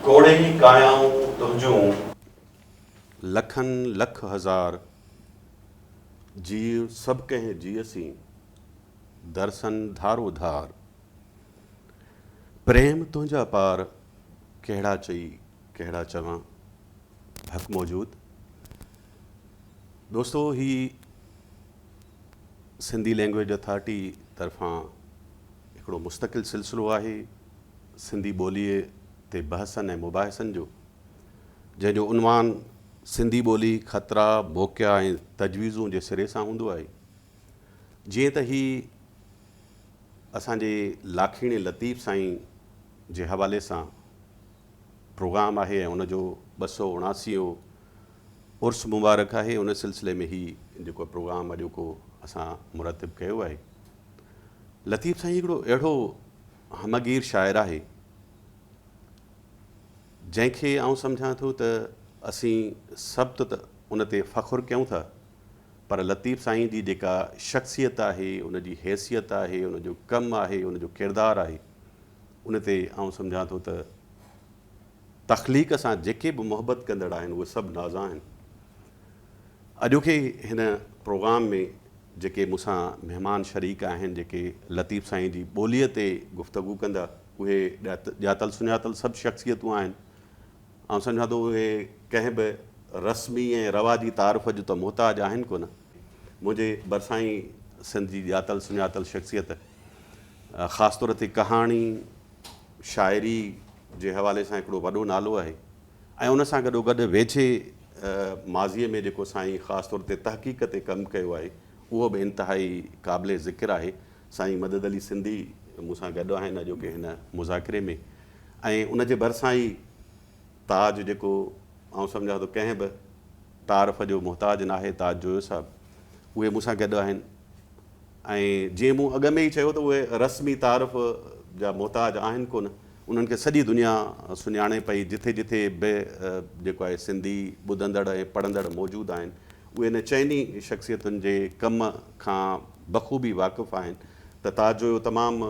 ڪوڙين ڪايائون تنهنجون. لکن لک هزار، جيء سڀ ڪنهن جيء سين، درسن ڌارو ڌار. پريم تنهنجا پار، ڪهڙا چئي ڪهڙا چوان. حق موجود. دوستو هي سنڌي لينگويج اٿارٽي طرفان هڪڙو مستقل سلسلو آهي سنڌي ٻوليء تي بحثن ۽ مباحثن جو، جنهن جو عنوان سنڌي ٻولي، خطرا، موقعا ۽ تجويزون جي سري سان هوندو آهي. جيئن ته هي اسان جي لاکيڻي لطيف سائين جي حوالي سان پروگرام آهي ۽ ان جو 279 هون عرس مبارڪ آهي، ان سلسلي ۾ هي جيڪو پروگرام اڄوڪو اسان مرتب ڪيو آهي. لطيف سائين هڪڙو اهڙو همه گير شاعر آهي، جنهن کي آئون سمجهان ٿو ته اسين سڀ ته ان تي فخر ڪيون ٿا، پر لطيف سائين جي جيڪا شخصيت آهي، ان جي حيثيت آهي، ان جو ڪم آهي، ان جو ڪردار آهي، ان تي آئون سمجهان ٿو ته تخليق سان جيڪي به محبت ڪندڙ آهن اهي سڀ نازان آهن. اڄوڪي هن پروگرام ۾ جيڪي مون سان مهمان شريڪ آهن، جيڪي لطيف سائين جي ٻوليء تي گفتگو ڪندا، اهي ڄاتل سڃاتل سڀ شخصيتون آهن. آئون سمجهان ٿو اهي ڪنهن به رسمي ۽ رواجي تعارف جو ته محتاج آهن ڪونه. منهنجي ڀرسان ئي سنڌ جي ڄاتل سڃاتل شخصيت خاص طور تي ڪهاڻي، شاعري جي حوالي سان هڪڙو وڏو نالو آهي ۽ ان سان گڏوگڏ ويجهي ماضيء ۾ جيڪو سائين خاص طور تي تحقيق تي ڪم ڪيو آهي اهو به انتهائي قابل ذڪر آهي. سائين مدد علي سنڌي مون سان گڏ آهن اڄوڪي هن مذاڪري ۾ ۽ ان جي ڀرسان ئي تاج جيڪو آئون سمجهان ٿو ڪنهن به تعارف جو محتاج ناهي، تاج جويو صاحب اهي مون سان گڏ آهن ۽ جيئن مون اڳ ۾ ئي چيو ته اهي رسمي تعارف جا محتاج آهن ڪونه، انهن کي سڄي دنيا سڃاڻي پئي، جٿي جٿي به جيڪو آهي سنڌي ٻڌندڙ ۽ پڙهندڙ موجود آهن اهي انهن چئني شخصيتن جي ڪم کان بخوبي واقف آهن ته تاج جويو تمام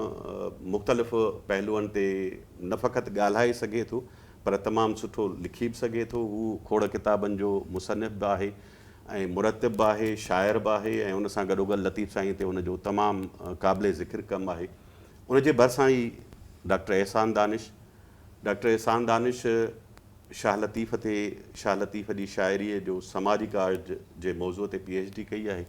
مختلف پهلوئن تي نه فقط ڳالهائي سگهي ٿو پر تمام سٺو لکي به سگهي ٿو. هو کوڙ ڪتابن جو مصنف به آهي ۽ مرتب به آهي، شاعر به آهي ۽ ان سان گڏوگڏ لطيف سائين تي هن جو تمام قابل ذڪر ڪم آهي. ان جي ڀرسان ئي ڊاڪٽر احسان دانش، ڊاڪٽر احسان دانش شاهه لطيف تي شاهه لطيف جي شاعريء جو سماجي ڪارج جي موضوع تي پي ايڇ ڊي ڪئي آهي.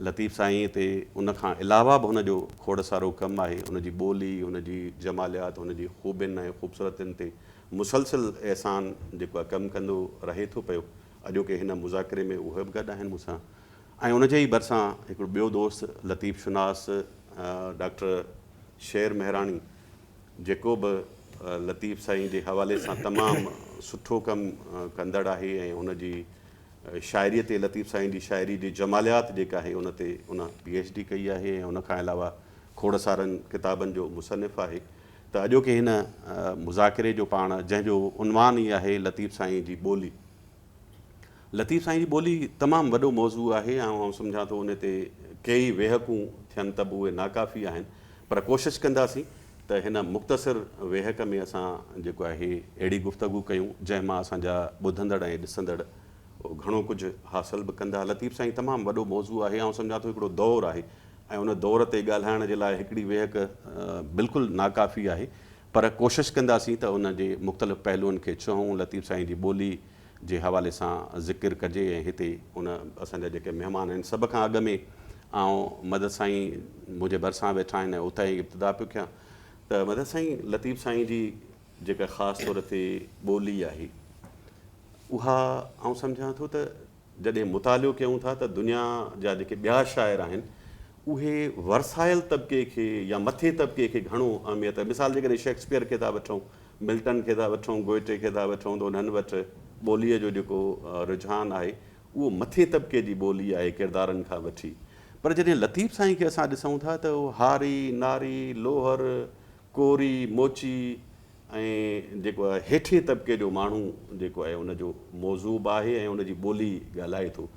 لطيف سائينء تي ان کان علاوه به هن جو کوڙ سارو ڪم آهي. هن جي ٻولي، هن جي جماليات، هن جي خوبين ۽ خوبصورتين تي مسلسل احسان جيڪو آهي ڪم ڪندو رهي ٿو پيو. اڄوڪي هن مذاڪري ۾ اهي به گڏ آهن مون سان ۽ ان جي ئي ڀرسان هڪڙو ٻيو دوست لطيف شناس ڊاڪٽر شير مهراڻي جيڪو به لطيف سائين جي حوالي سان تمام سٺو ڪم ڪندڙ آهي ۽ هن جي شاعريء تي لطيف سائين جي شاعري جي جماليات جيڪا آهي ان تي ان پي ايڇ ڊي ڪئي آهي ۽ ان کان علاوه کوڙ سارن ڪتابن جو مصنف آهي ته اڄوڪي هن مذاڪري جو پاڻ جنهن جو عنوان ئي آهي لطيف سائين جي ٻولي. لطيف سائين جي ٻولي تمام وڏو موضوع آهي ۽ آئون سمجهان ٿو ان تي ڪيئي ويهڪون ٿين ته به اهي ناڪافي آهن پر ڪوشش ڪنداسين ته هن مختصر ويهڪ ۾ اسان جيڪو آهي اهڙي گفتگو ڪيون جنهن مان اسان جا ٻڌندڙ ۽ ڏسندڙ گهڻو ڪجهه حاصل به ڪندا. لطيف سائين تمام وڏو موضوع آهي آئون سمجهان ٿو هڪڙو دور آهي ۽ ان دور تي ڳالهائڻ جي لاء هڪڙي ويهڪ بلڪل ناڪافي آهي پر ڪوشش ڪنداسين ته ان جي مختلف پهلوئن کي ڇهون، لطيف سائين جي ٻولي جي حوالي سان ذڪر ڪجي ۽ هتي ان اسان جا جيڪي مهمان آهن سڀ کان اڳ ۾ آئون مدد سائين منهنجي ڀرسان ويٺا آهن ۽ اتان ئي ابتدا پيو ڪيان ته مدد سائين لطيف سائين جي جيڪا خاص طور تي ٻولي آهي اها آئون سمجهان ٿو ته جڏهن مطالعو ڪيون ٿا ته دنيا جا جيڪي ٻيا شاعر آهن اهي ورسايل طبقي کي يا مٿين طبقي کي گهڻو اهميت مثال جيڪڏهن شيڪسپيئر کي ٿا وٺون، ملٽن کي ٿا وٺون، گوئٽي کي ٿا وٺون ته انهن وٽ ٻوليء جو جيڪو رجحان آهي اهو مٿين طبقي جي ٻولي آهي ڪردارن کان وٺي پر جڏهن لطيف سائين کي اسان ڏسون ٿا ته اهو هاري، ناري، لوهر، ڪوري، موچي ۽ جيڪو آهي هيٺين طبقي جو ماڻهو جيڪو آهي ان جو موضوع به آهي ۽ ان جي ٻولي ڳالهائي ٿو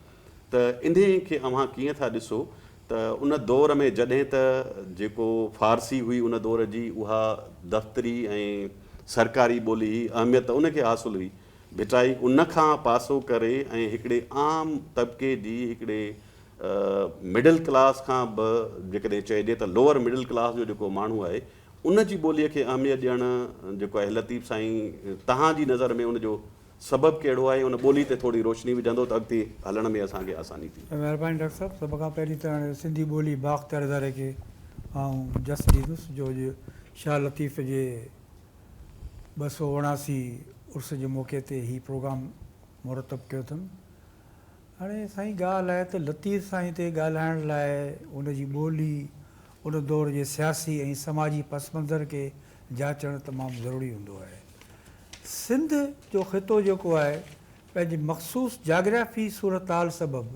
ته انهي کي اوهان ڪيئن ٿا ڏسو ته ان دور ۾ جڏهن ته جيڪو فارسي هئي ان دور جي اها دفتري ۽ سرڪاري ٻولي هئي، اهميت ان کي حاصل هئي. ڀٽائي ان کان پاسو ڪري ۽ هڪڙي عام طبقي جي هڪڙي مڊل ڪلاس کان به جيڪڏهن چئجي ته لوئر مڊل ڪلاس جو جيڪو ماڻهو آهي ان جي ٻوليء کي اهميت ڏيڻ جيڪو آهي لطيف سائين توهان جي نظر ۾ ان جو سبب ڪهڙو آهي ان ٻولي تي ٿوري روشني وجهندو ته اڳتي هلڻ ۾ اسان کي آساني ٿيندي. مهرباني ڊاڪٽر صاحب سڀ کان پهرين ته هاڻي سنڌي ٻولي بااختيار اداري کي آئون جس ڏيندس جو اڄ شاهه لطيف جي 279 عرس جي موقعي تي هي پروگرام مرتب ڪيو اٿن. هاڻي سائين ڳالهه آهي ته لطيف سائين تي ڳالهائڻ لاء ان جي ٻولي، ان دور جي سياسي ۽ سماجي پس منظر کي جاچڻ تمام ضروري هوندو آهي. سنڌ جو خطو جيڪو آهي پنهنجي مخصوص جاگرافي صورتحال سبب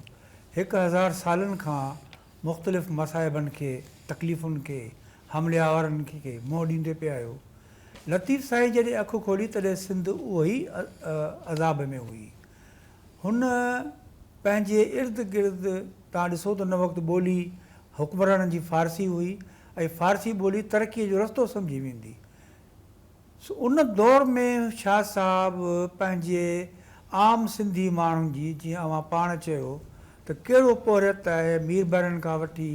1000 سالن کان مختلف مصائبن کي، تڪليفن کي، حملي آورن کي منهن ڏيندي پئي آيو. لطيف سائين جڏهن اک کولي تڏهن سنڌ اهوئي عذاب ۾ هئي. هن پنهنجي ارد گرد توهان ڏسو ته ان وقت ٻولي حڪمرانن جي فارسي هئي ۽ فارسي ٻولي ترقيء جو رستو سمجهي ويندي. سو ان دور ۾ شاهه صاحب پنهنجي عام سنڌي ماڻهن جي جيئن اوهان پاڻ چيو ته ڪهڙو پورهيت آهي ميربحرن کان وٺي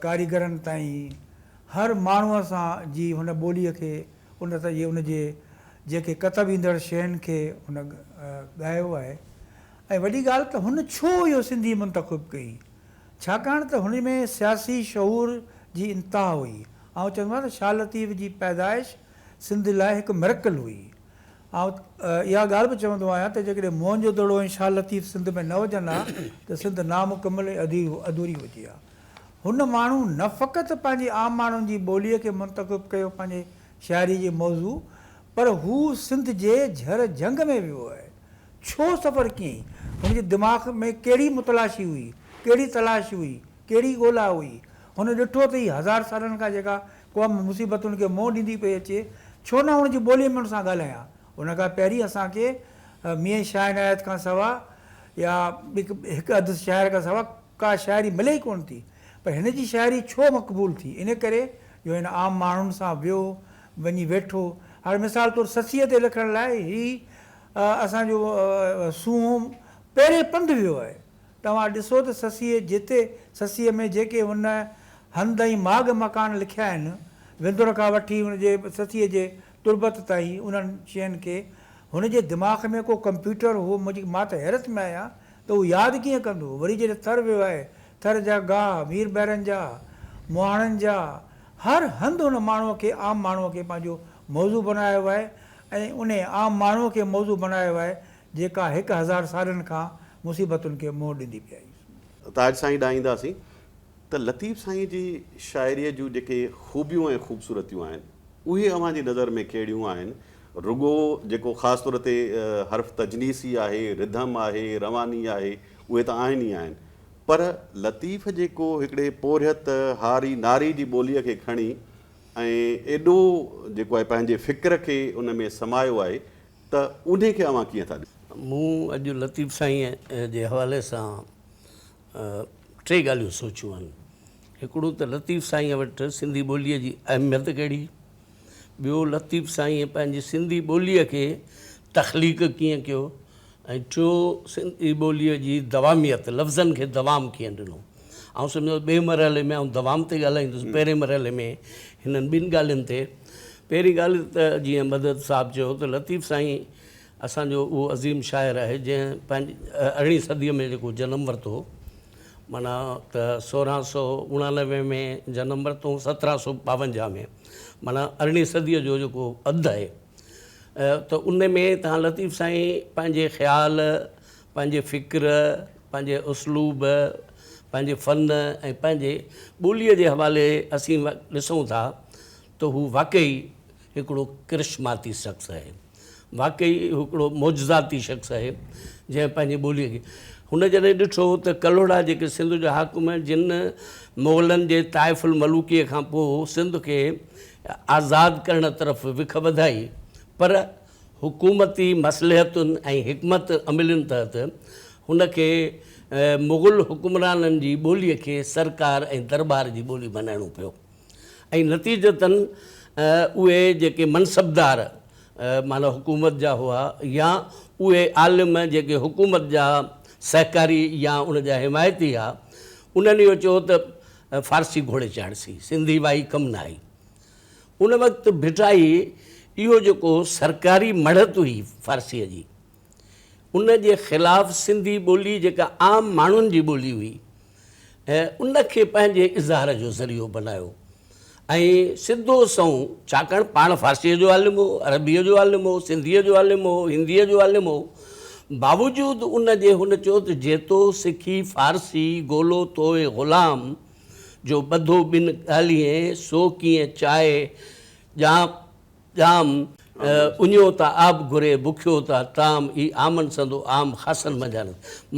ڪاريگرن تائين هر ماڻهوء سان جي هن ٻوليء کي ان جي ان جي جيڪي ڪتب ايندڙ شين کي هن ڳايو آهي ۽ وڏي ڳالهه ته هن ڇو اهو سنڌي منتخب ڪئي ڇاڪاڻ ته هن ۾ سياسي شعور جي انتها هئي. آئون چوندو آهيان ته شاهه لطيف جي پيدائش سنڌ لاء هڪ مرڪل هئي. آئون اها ڳالهه به چوندو آهيان ته جيڪڏهن موهن جو دڙو ۽ شاهه لطيف سنڌ ۾ نه هجن ها ته سنڌ نامڪمل ۽ اڌوري هجي ها. هن ماڻهو نه فقط پنهنجي عام ماڻهن جي ٻوليء کي منتخب ڪيو پنهنجي شاعريء جي موضوع پر هو سنڌ جي جهر جهنگ ۾ ويو آهي. ڇو سفر ڪيائين؟ هن جي دماغ ۾ ڪهڙي متلاشي هئي؟ ڪهڙي تلاش هئي؟ ڪهڙي ڳولا هئي؟ هن ڏٺو ته هي هزار سالن کان جيڪا قوم مصيبتن کي منهن ڏيندي پئي اچي، ڇو نه هن جي ٻوليء ۾ هن سان ڳالهايان؟ ان کان پهرين اسان کي ميين شاهه عنايت کان سوا يا هڪ اڌ شاعر کان سوا ڪا شاعري ملي ئي ڪونه ٿي. پر هن جي شاعري ڇو مقبول ٿي؟ ان ڪري جو هن عام ماڻهن سان ويو، وڃي ويٺو. هاڻي مثال طور سسيء تي لکڻ لاء هي اسان جو سونهون پهرين پنڌ ويو آهي. توهان ڏسو ته سسيء جتي سسيء ۾ جيڪي هن هنڌ ۽ ماڳ مڪان لکيا آهن، وندر کان وٺي هن جي سسيء جي تربت تائين انهن شين کي هن جي دماغ ۾ ڪو ڪمپيوٽر هو، منهنجي مان ته حيرت ۾ آهيان ته هو ياد ڪيئن ڪندو هو. وري جڏهن ٿر ويو آهي، ٿر جا گاهه، مير بحرن جا، مهاڻن جا، هر هنڌ هن ماڻهوء کي عام ماڻهوء کي پنهنجو موضوع بنايو آهي ۽ انهيء عام ماڻهوء کي موضوع بنايو آهي جيڪا 1000 سالن کان مصيبتن کي منهن ڏيندي پئي آئي. تاج سائين ڏانهن اينداسين ته لطيف سائين جي شاعريء جون جيڪي خوبيون ۽ خوبصورتيون آهن اهي اوهان جي نظر ۾ ڪهڙيون آهن؟ رڳو جيڪو خاص طور تي حرف تجنيسي آهي، رڌم آهي، رواني آهي اهي ته آهن ئي آهن پر لطيف جيڪو هڪڙي پورهيت، هاري، ناري جي ٻوليء کي کڻي ۽ ايڏو جيڪو آهي پنهنجي فڪر کي ان ۾ سمايو آهي ته انهي کي اوهان ڪيئن ٿا ڏسو؟ مون اڄ لطيف سائينء جي حوالي سان ٽي ڳالهيون سوچيون آهن. هڪڙو ته لطيف سائينء وٽ سنڌي ٻوليء جي اهميت ڪهڙي، ٻيو لطيف سائينء پنهنجي سنڌي ٻوليء کي تخليق ڪيئن ڪيو ۽ ٽيو سنڌي ٻوليء جي دواميت، لفظن کي دوام ڪيئن ڏنو. آئون سمجهان ٿو ٻئي مرحلي ۾ آئون دوام تي ڳالهائيندس، پهرين مرحلي ۾ هنن ٻن ڳالهين تي. پهرين ڳالهه ته جيئن مدد صاحب چيو ته لطيف سائين اسان جو اهو عظيم شاعر آهي جنهن پنهنجي ارڙهين صديء ۾ جيڪو جنم ورتو معنيٰ ته 1689 ۾ جنم ورتو 1752 ۾ معنيٰ ارڙهين صديء جو جيڪو اڌ آهي ته ان ۾ تان لطيف سائين پنهنجي خيال پنهنجي فڪر پنهنجي اسلوب پنهنجي فن ۽ پنهنجي ٻوليء جي حوالي اسين ڏسون ٿا ته هو واقعي هڪڙو ڪرشماتي شخص آهي. واقعي هڪڙو معجزاتي شخص آهي، جنهن پنهنجي ٻوليء کي هن جڏهن ڏٺو ته ڪلهوڙا جيڪي سنڌ جا حاڪم جن مغلن جي طائف الملوڪيء کان پوء سنڌ کي آزاد ڪرڻ طرف وک وڌائي پر حڪومتي مصلحتن ۽ حڪمت عملين تحت هن کي مغل حڪمرانن جي ٻوليء کي سرڪار ۽ درٻار جي ٻولي بنائڻو پيو. ۽ نتيجتاً اهي جيڪي منصبدار معنيٰ حڪومت جا هئا يا اهي عالم جيڪي حڪومت جا سهڪاري يا ان جا حمايتي ها، انهن اهو چيو ته فارسي گهوڙي چاڙهسي، سنڌي وائي ڪم نه آئي. ان وقت ڀٽائي اهو جيڪو سرڪاري مڙهت هئي فارسيء جي، ان جي خلاف سنڌي ٻولي جيڪا عام ماڻهن جي ٻولي هئي، ان کي پنهنجي اظهار جو ذريعو بنايو ۽ سڌو سنئون، ڇاڪاڻ پاڻ فارسيء جو عالم هو، عربيء جو عالم هو، سنڌيء جو عالم هو، هنديء جو عالم هو، باوجود ان جي هن چيو ته جيتو سکي فارسي گولو توء غلام، جو ٻڌو ٻن ڳالهين، سو ڪيئن چائي ڄام ڄام، اڃيو تا آب گهري، بکيو تا طعام، اي عامن سندو عام، خاصن منجهان.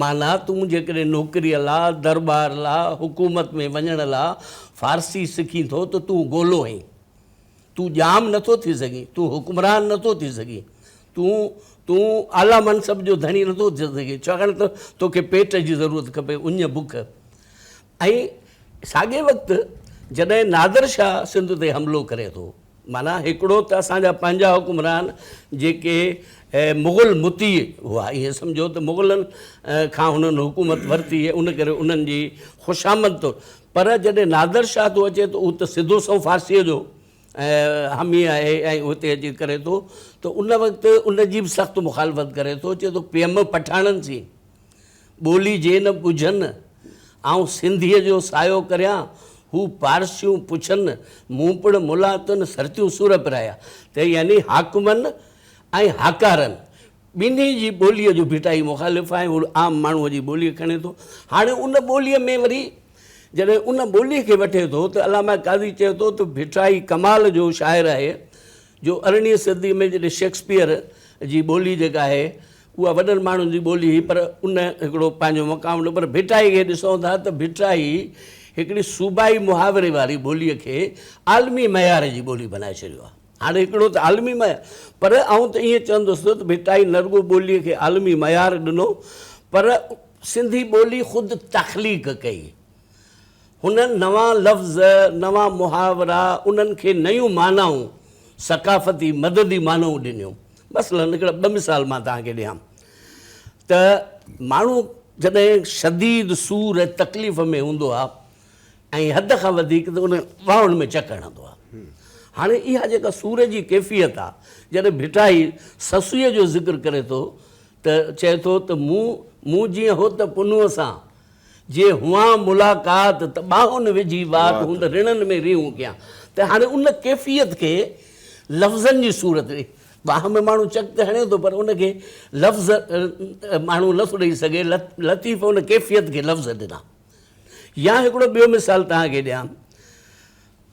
معنيٰ تون جيڪڏهن نوڪريء لا، درٻار لا، حڪومت ۾ وڃڻ لا فارسي سکين ٿو ته تون گولو آهين. تون ڄام نه ٿو ٿي سگهين، تون حڪمران نه ٿو ٿي سگهين، تون تون اعليٰ منصب جو ڌڻي نه ٿو ٿي سگهين، ڇاڪاڻ ته توکي پيٽ جي ضرورت کپي، اڃ، بک. ۽ ساڳئي وقت جڏهن نادر شاهه سنڌ تي حملو ڪري ٿو، معنيٰ هڪڙو ته اسان جا پنهنجا حڪمران جيڪي مغل مطيع هئا، ائين سمجهو ته مغلن کان هنن حڪومت ورتي ان ڪري انهن جي خوشامد طور، پر جڏهن نادر شاهه ٿو اچي ته اهو ته سڌو سنئون فارسيء جو حامي آهي ۽ هتي اچي ڪري ٿو ته ان وقت ان جي به سخت مخالفت ڪري ٿو، چئي ٿو پيم پٺاڻن سين. ٻولي جي نه ٻجهن، آئون سنڌيء جو سايو ڪريان، هو پارسيون پڇن، مون پڻ ملا تن سرتيون سور پرايا. ته يعني حاڪمن ۽ هاڪارن ٻنهي جي ٻوليء جو ڀٽائي مخالف آهي، هو عام ماڻهوء جي ٻوليء کڻي ٿو. هاڻي ان ٻوليء ۾ وري جڏهن ان ٻوليء کي وٺي ٿو ته علامه قاضي چئي ٿو ته ڀٽائي ڪمال جو شاعر آهي جو ارڙهين صديء ۾ جڏهن شيڪسپيئر جي ٻولي جيڪا آهي اها وڏن ماڻهن جي ٻولي هئي پر ان هڪڙو پنهنجو مقام ڏنو پر ڀٽائي کي ڏسون ٿا ته ڀٽائي هڪڙي صوبائي محاوري واري ٻوليء کي عالمي معيار جي ٻولي بنائي ڇڏيو آهي. هاڻي هڪڙو ته عالمي معيار پر آئون ته ائين چوندس ته ڀٽائي نه رڳو ٻوليء کي عالمي معيار ڏنو پر سنڌي ٻولي خود تخليق ڪئي. هن نوان لفظ، نوان محاورا، انهن کي نيون معنائون، ثقافتي مددي معنائون ڏنيون. مثلاً هڪڙا ٻه مثال مان توهان کي ڏيان ته ماڻهو جڏهن شديد سور ۽ تڪليف ۾ هوندو آهي ۽ حد کان وڌيڪ ته ان ٻانهن ۾ چڪ هڻندو آهي. هاڻي اها جيڪا سور جي ڪيفيت آهي، جڏهن ڀٽائي سسئيء جو ذڪر ڪري ٿو ته چئي ٿو ته مون مون جيئن هوت پنهونء سان جي هئان ملاقات ته ٻانهن وجهي وات هوند رڻن ۾ ريهون ڪيان ته هاڻي ان ڪيفيت کي لفظن جي صورت ۾ ٻانهن ۾ ماڻهو چڪ ته هڻي ٿو پر ان کي لفظ ماڻهو نه ٿو ڏئي سگهي لطيف ان ڪيفيت کي لفظ ڏنا يا هڪڙو ٻيو مثال توهان کي ڏيان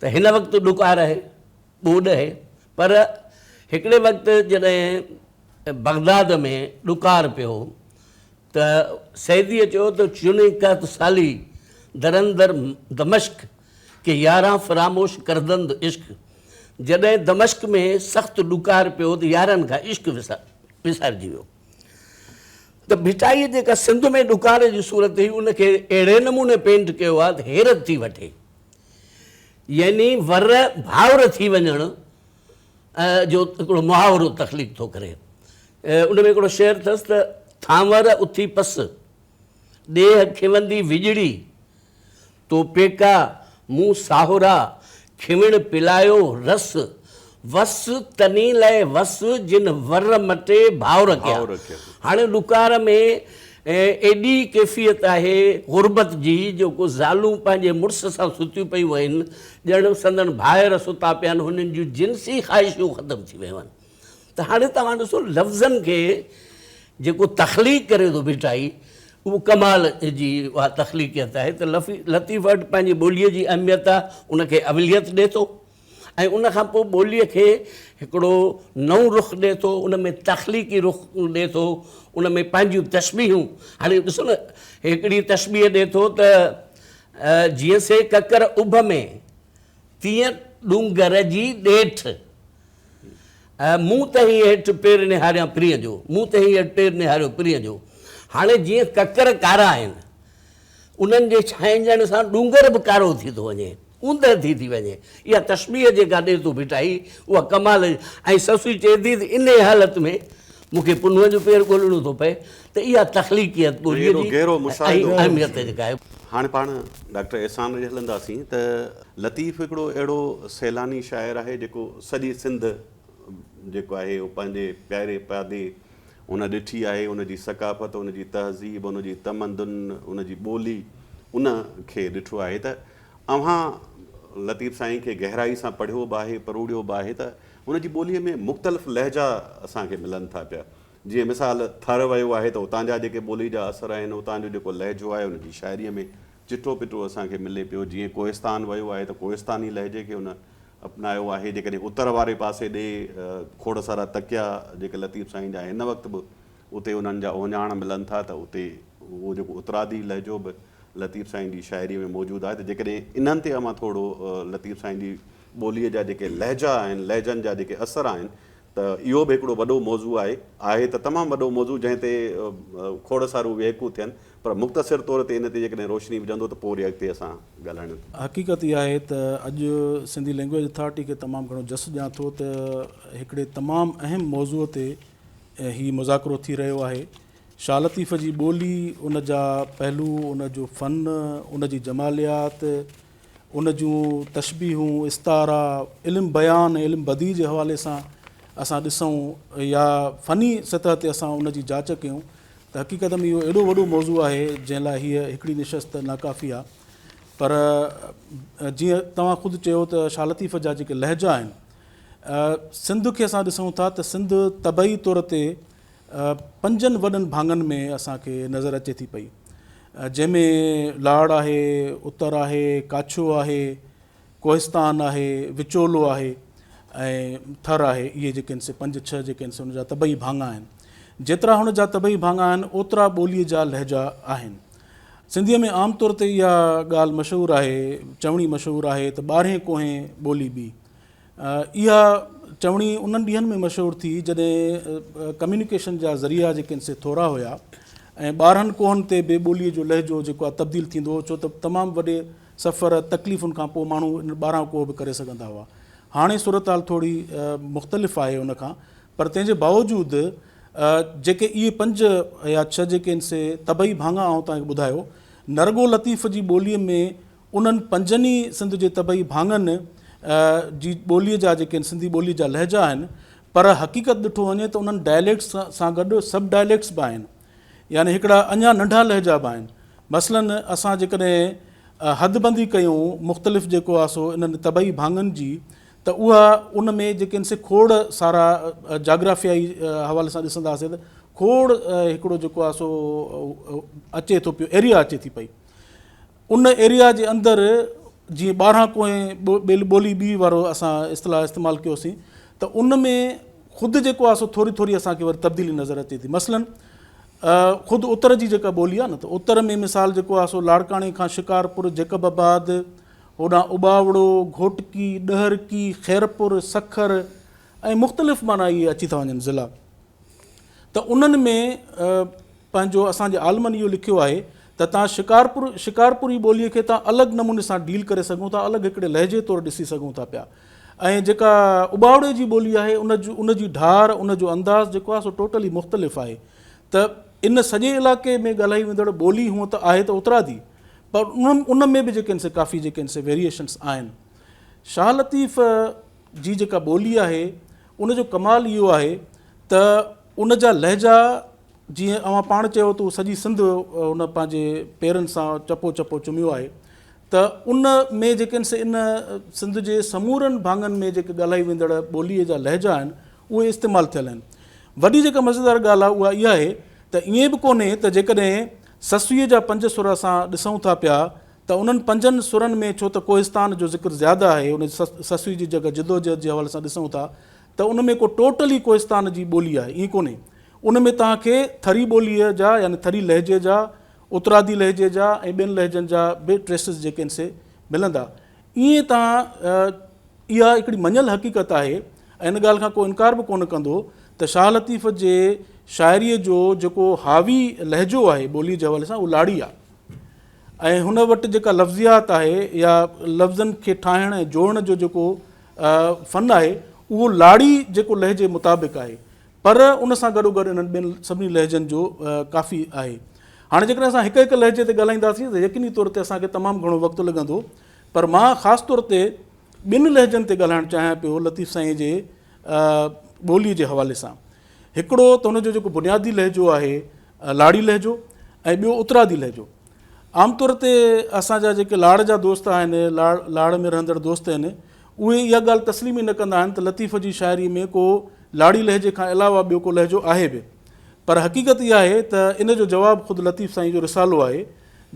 ته هن وقت ڏڪار آهي ٻوڏ آهي پر هڪڙي وقت جڏهن بغداد ۾ ڏڪار پيو ته سيديء چيو ته چني قحط سالي در اندر دمشق ڪي ياران فراموش ڪردند عشق جڏهن دمشق ۾ سخت ڏڪار پيو ته يارن کان عشق وسارجي ويو ته ڀٽائيء جيڪا سنڌ ۾ ڏڪار جي صورت هئي ان کي اهڙي نموني پينٽ ڪيو آهي ته حيرت ٿي وٺي يعني ور ڀائر ٿي وڃڻ جو هڪڙو محاورو تخليق ٿو ڪري. ان ۾ هڪڙو شعر اٿس ته، ٿانور اٿي پس، ڏيهه کيوندي وڄڙي، تو پيڪا مون ساهورا، کيوڻ پلايو رس، وس تني لئه وس، جن ور مٽي ڀائر ڪيا. هاڻي ڏڪار ۾ ايڏي ڪيفيت آهي غربت جي جو ڪو زالون پنهنجي مڙس سان ستيون پيون آهن، ڄڻ سندن ڀائر ستا پيا آهن، هنن جون جنسي خواهشون ختم ٿي ويون آهن. ته هاڻي توهان ڏسو لفظن کي جيڪو تخليق ڪري ٿو ڀٽائي اهو ڪمال جي اها تخليقيت آهي ته لطيف وٽ پنهنجي ٻوليء جي اهميت آهي ان کي اوليت ڏي ٿو ۽ ان کان پوء ٻوليء کي هڪڙو نئون رخ ڏئي ٿو، ان ۾ تخليقي رخ ڏئي ٿو، ان ۾ پنهنجون تشبيهون، هاڻي ڏسو نه هڪڙي تشبيهه ڏئي ٿو ته جيئن سي ڪڪر اڀ ۾، تيئن ڏونگر جي ڏيٺ، مون تنهين هيٺ پير نهاريان پرينء جو، مون تنهين هيٺ پير نهاريو پرينء جو، هاڻي جيئن ڪڪر ڪارا آهن، انهن جي ڇانئجڻ سان ڏونگر به ڪارو ٿي ٿو وڃي. اوندهه ٿي ٿي وڃي. اها تشبيهه جيڪا ڏئي ٿو ڀٽائي، اها ڪمال جي ۽ سسئي چئي ٿي ته انهيء حالت ۾ مون کي پنهونء جو پير ڳولڻو ٿو پئي ته اها تخليقيت ٻوليء ايڏو جي گهرو ۽ مشاهدو. اهميت جيڪا آهي. هاڻي پاڻ ڊاڪٽر احسان ڏي هلنداسين ته لطيف هڪڙو اهڙو سيلاني شاعر آهي جيڪو سڄي سنڌ جيڪو آهي اهو پنهنجي پياري پيادي هن ڏٺي آهي، ان جي ثقافت، ان جي تهذيب، ان جي تمدن، ان جي ٻولي ان کي ڏٺو آهي ته اوهان لطيف سائين کي گهرائي سان پڙهيو به آهي، پروڙيو به آهي ته هن جي ٻوليء ۾ مختلف لهجا اسان کي ملن ٿا پيا. جيئن مثال ٿر ويو آهي ته اتان جا جيڪي ٻولي جا اثر آهن، اتان جو جيڪو لهجو آهي ان جي شاعريء ۾ چٽو پٽو اسان کي ملي پيو. جيئن ڪوهستان ويو آهي ته ڪوهستاني لهجي کي هن اپنايو آهي. جيڪڏهن اتر واري پاسي ڏي کوڙ سارا تڪيا جيڪي لطيف سائين جا هن وقت به اتي انهن جا اهڃاڻ ملن ٿا ته اتي اهو جيڪو اترادي لهجو به لطيف سائين جي شاعريء ۾ موجود آهي ته جيڪڏهن انهن تي اوهان ٿورو لطيف سائين جي ٻوليء جا جيڪي لهجا آهن، لهجن جا جيڪي اثر آهن ته اهو به هڪڙو وڏو موضوع آهي، آهي ته تمام وڏو موضوع جنهن تي کوڙ ساريون ويهڪون ٿين پر مختصر طور تي ان تي جيڪڏهن روشني وجهندو ته پوء وري اڳتي اسان ڳالهائڻ. حقيقت اها آهي ته اڄ سنڌي لينگويج اٿارٽي کي تمام گهڻو جس ڏيان ٿو ته هڪڙي تمام اهم موضوع تي هي مذاڪرو ٿي رهيو آهي. شاهه لطيف جي ٻولي، ان جا پهلو، ان جو فن، ان جي جماليات، ان جون تشبيهون، استعارا، علم بيان ۽ علم بديع جي حوالي سان اسان ڏسون يا فني سطح تي اسان ان جي جاچ ڪيون ته حقيقت ۾ اهو ايڏو وڏو موضوع آهي جنهن لاء هيء هڪڙي نشست ناڪافي آهي پر جيئن توهان خود چيو ته شاهه لطيف جا جيڪي لهجا آهن سنڌ کي اسان ڏسون ٿا ته سنڌ طبعي طور تي پنجن وڏن ڀاڱن ۾ اسان کي نظر اچي ٿي پئي جنهن ۾ لاڙ آهي، اتر آهي، ڪاڇو آهي، ڪوهستان آهي، وچولو آهي ۽ ٿر آهي اهي جيڪي آهن سي پنج ڇهه جيڪي آهن سي ان جا طبعي ڀاڱا آهن. جيترا هن جا طبعي ڀاڱا آهن اوترا ٻوليء جا لهجا آهن. سنڌيء ۾ عام طور تي اها ڳالهه مشهور آهي، چوڻي مشهور آهي ته ٻارهين ڪوهين ٻولي ٻي. اها چوڻي انهن ڏينهن ۾ مشهور ٿي جڏهن ڪميونيڪيشن جا ذريعا جيڪي آهن سي ٿورا هيا ۽ ٻارهن ڪوهن تي به ٻوليء جو لهجو جيڪو آهي تبديل ٿيندو هو ڇو ته تمام وڏي سفر تڪليفن کان پوء ماڻهو ان ٻارهن ڪوهه به ڪري سگهندا هئا. هاڻي صورتحال ٿوري مختلف آهي ان کان پر تنهن جي باوجود جيڪي اهي پنج يا ڇهه جيڪي آهن سي طبعي ڀاڱا آئون توهان کي ٻڌايو نه رڳو لطيف جي ٻوليء ۾ انهن پنجن ئي سنڌ جي طبعي ڀاڱن جي ٻوليء جا جيڪي سنڌي ٻوليء جا لهجا آهن، پر حقيقت ڏٺو وڃي ته انهن ڊائليڪٽس سان گڏ سب ڊائليڪٽس به آهن، يعني هڪڙا اڃا ننڍا لهجا به آهن. مثلاً اسان جيڪڏهن حد بندي ڪيون مختلف جيڪو آهي سو انهن طبعي ڀاڱن جي ته اها ان ۾ جيڪي آهن سي کوڙ سارا جاگرافيائي حوالي سان ڏسنداسين ته کوڙ هڪڙو جيڪو آهي سو اچي ٿو پيو ايريا اچي ٿي پئي. ان ايريا جي اندر جيئن ٻارهن ڪوهين ٻولي ٻي وارو اسان اصطلاح استعمال ڪيوسين ته ان ۾ خود جيڪو آهي سو ٿوري ٿوري اسان کي وري تبديلي نظر اچي ٿي مثلاً خود اتر جي جيڪا ٻولي آهي نه ته اتر ۾ مثال جيڪو آهي سو لاڙڪاڻي کان شڪارپور جيڪب آباد هوڏانهن اٻاوڙو گهوٽڪي ڏهرڪي خيرپور سکر ۽ مختلف معنيٰ اهي اچي ٿا وڃن ضلعا ته انهن ۾ پنهنجو اسان جي عالمن اهو لکيو آهي ته تان شڪارپور شڪارپوري ٻوليء کي تان الڳ نموني سان ڊيل ڪري سگهون ٿا الڳ هڪڙي لهجي طور ڏسي سگهون ٿا پيا ۽ جيڪا اٻاوڙي جي ٻولي آهي ان جو ان جي ڍار ان جو انداز جيڪو آهي سو ٽوٽلي مختلف آهي ته ان سڄي علائقي ۾ ڳالهائي ويندڙ ٻولي هونء ته آهي ته اترادي پر ان ان ۾ به جيڪي آهن سي ڪافي جيڪي آهن سي ويريئيشنس آهن شاهه لطيف جي جيڪا ٻولي آهي ان جو ڪمال اهو آهي ته ان جا لهجا جيئن اوهان پاڻ چيو ته هو سڄي سنڌ هن پنهنجي پيرن سان چپو چپو چميو آهي ته ان ۾ جيڪي آهن سي ان سنڌ جي سمورن ڀاڱن ۾ جيڪي ڳالهائي ويندڙ ٻوليء جا لهجا آهن اهي استعمال ٿيل آهن. وڏي جيڪا مزيدار ڳالهه آهي اها اها آهي ته ائين به ڪونهي ته جيڪڏهن سسئيء جا پنج سر اسان ڏسون ٿا پيا ته انهن پنجن سرن ۾ ڇو ته ڪوهستان جو ذڪر زياده آهي ان سسئي جي جيڪا جدوجهد جي حوالي سان ڏسون ٿا ته ان ۾ ڪو ٽوٽلي ڪوهستان جي ٻولي آهي ائين ڪونهي ان ۾ توهان کي ٿري ٻوليء جا يعني ٿري لهجي جا اترادي لهجي جا ۽ ٻين لهجن جا به ٽريسز جيڪي آهن سي ملندا ائين توهان اها هڪڙي مڃيل حقيقت آهي ۽ ان ڳالهه کان ڪو انڪار به ڪونه ڪندو ته شاهه لطيف جي شاعريء جو جيڪو حاوي لهجو آهي ٻوليء جي حوالي سان اهو لاڙي آهي. ۽ هن وٽ جيڪا لفظيات آهي يا لفظن کي ٺاهڻ ۽ جوڙڻ جو جيڪو فن آهي اهو لاڙي جيڪو لهجي مطابق آهي پر ان سان گڏوگڏ انهن ٻين سڀني لهجن جو ڪافي آهي. هاڻي جيڪڏهن اسان هڪ هڪ لهجي تي ڳالهائينداسين ته يقيني طور تي اسان کي تمام گهڻو وقت لڳندو پر مان خاص طور تي ٻن لهجن تي ڳالهائڻ چاهيان پيو لطيف سائين جي ٻولي جي حوالي سان. هڪڙو ته هن جو جيڪو بنيادي لهجو آهي لاڙي لهجو ۽ ٻيو اترادي لهجو. عام طور تي اسان جا جيڪي لاڙ جا دوست آهن، لاڙ لاڙ ۾ رهندڙ دوست آهن، اهي اها ڳالهه تسليم ئي نه ڪندا آهن ته لطيف جي شاعري ۾ ڪو لاڙي لهجي کان علاوه ٻيو ڪو لهجو آهي به. پر حقيقت اها آهي ته ان جو جواب خود لطيف سائين جو رسالو آهي،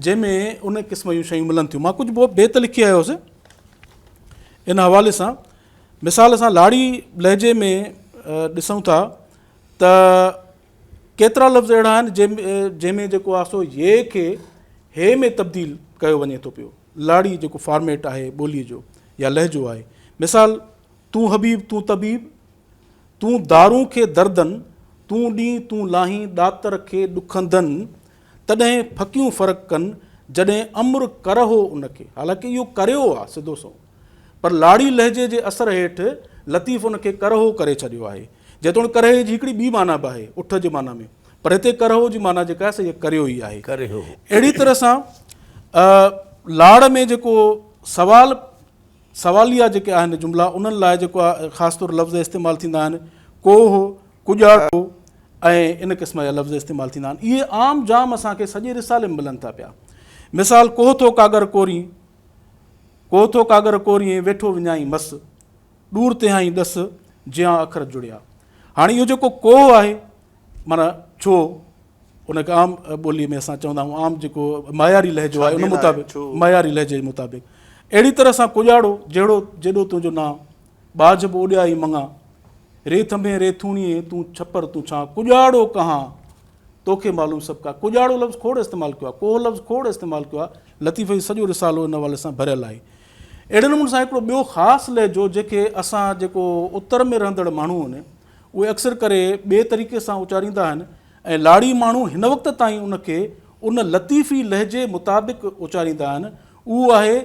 جنهن ۾ ان قسم جون شيون ملن ٿيون. مان ڪجهه بيت لکي آيو هوس ان حوالي سان. مثال اسان لاڙي لهجي ۾ ڏسون ٿا ته ڪيترا لفظ اهڙا آهن جنهن ۾ جيڪو آهي سو يي کي هي ۾ تبديل ڪيو وڃي ٿو پيو. لاڙي جيڪو فارميٽ آهي ٻوليء جو يا لهجو آهي. مثال، تون حبيب تون طبيب، تون دارون کي دردن، تون ڏين تون لاهين ڏاتر کي ڏکندن، تڏهن ڦڪيون فرق ڪن، جڏهن امر ڪرهو ان کي. حالانڪه اهو ڪريو آهي سڌو سنئون. پر لاڙي لهجي جي اثر هيٺ لطيف ان کي ڪرهو ڪري ڇڏيو آهي. جيتوڻيڪ ڪرهي جي هڪڙي ٻي معنيٰ به آهي، اٺ جي معنيٰ ۾، پر هتي ڪرهو جي معنيٰ جيڪا آهي سا اها ڪريو ئي آهي. ڪرهيو. اهڙي طرح سان لاڙ ۾ جيڪو سوال، سواليه جيڪي آهن جملا، انهن لاء جيڪو آهي خاص طور لفظ استعمال ٿيندا آهن، ڪوهه، ڪڄاڙو ۽ ان قسم جا لفظ استعمال ٿيندا آهن. اهي عام جام اسان کي سڄي رسالي ۾ ملن ٿا پيا. مثال، ڪوهه ٿو ڪاڳر ڪورين، ڪوهه ٿو ڪاڳر ڪورين، ويٺو وڃائين مس. ڏور تهائين ڏس، جيان اکر جڙيا. هاڻي اهو جيڪو ڪوهه آهي، معنيٰ ڇو، ان کي عام ٻوليء ۾ اسان چوندا آهيون، عام جيڪو معياري لهجو آهي ان مطابق، معياري لهجي جي مطابق. اهڙي طرح سان ڪڄاڙو، جهڙو جيڏو تنهنجو نانء، ٻاجهه به اوڏيا ئي مڱان. ري ٿنڀين ري ٿوڻيين، تون ڇپر تون ڇانء، ڪڄاڙو ڪهان. توکي معلوم سڀ ڪا. ڪڄاڙو لفظ کوڙ استعمال ڪيو آهي. ڪوهه لفظ کوڙ استعمال ڪيو آهي. لطيف جو سڄو رسالو ان حوالي سان ڀريل آهي. اهڙي نموني سان هڪڙو ٻيو خاص لهجو جنهن کي اسان جيڪو اتر ۾ رهندڙ ماڻهو آهن اهي اڪثر ڪري ٻئي طريقي سان اچاريندا آهن ۽ لاڙي ماڻهو هن وقت تائين ان کي ان لطيفي لهجي مطابق اچاريندا آهن اهو آهي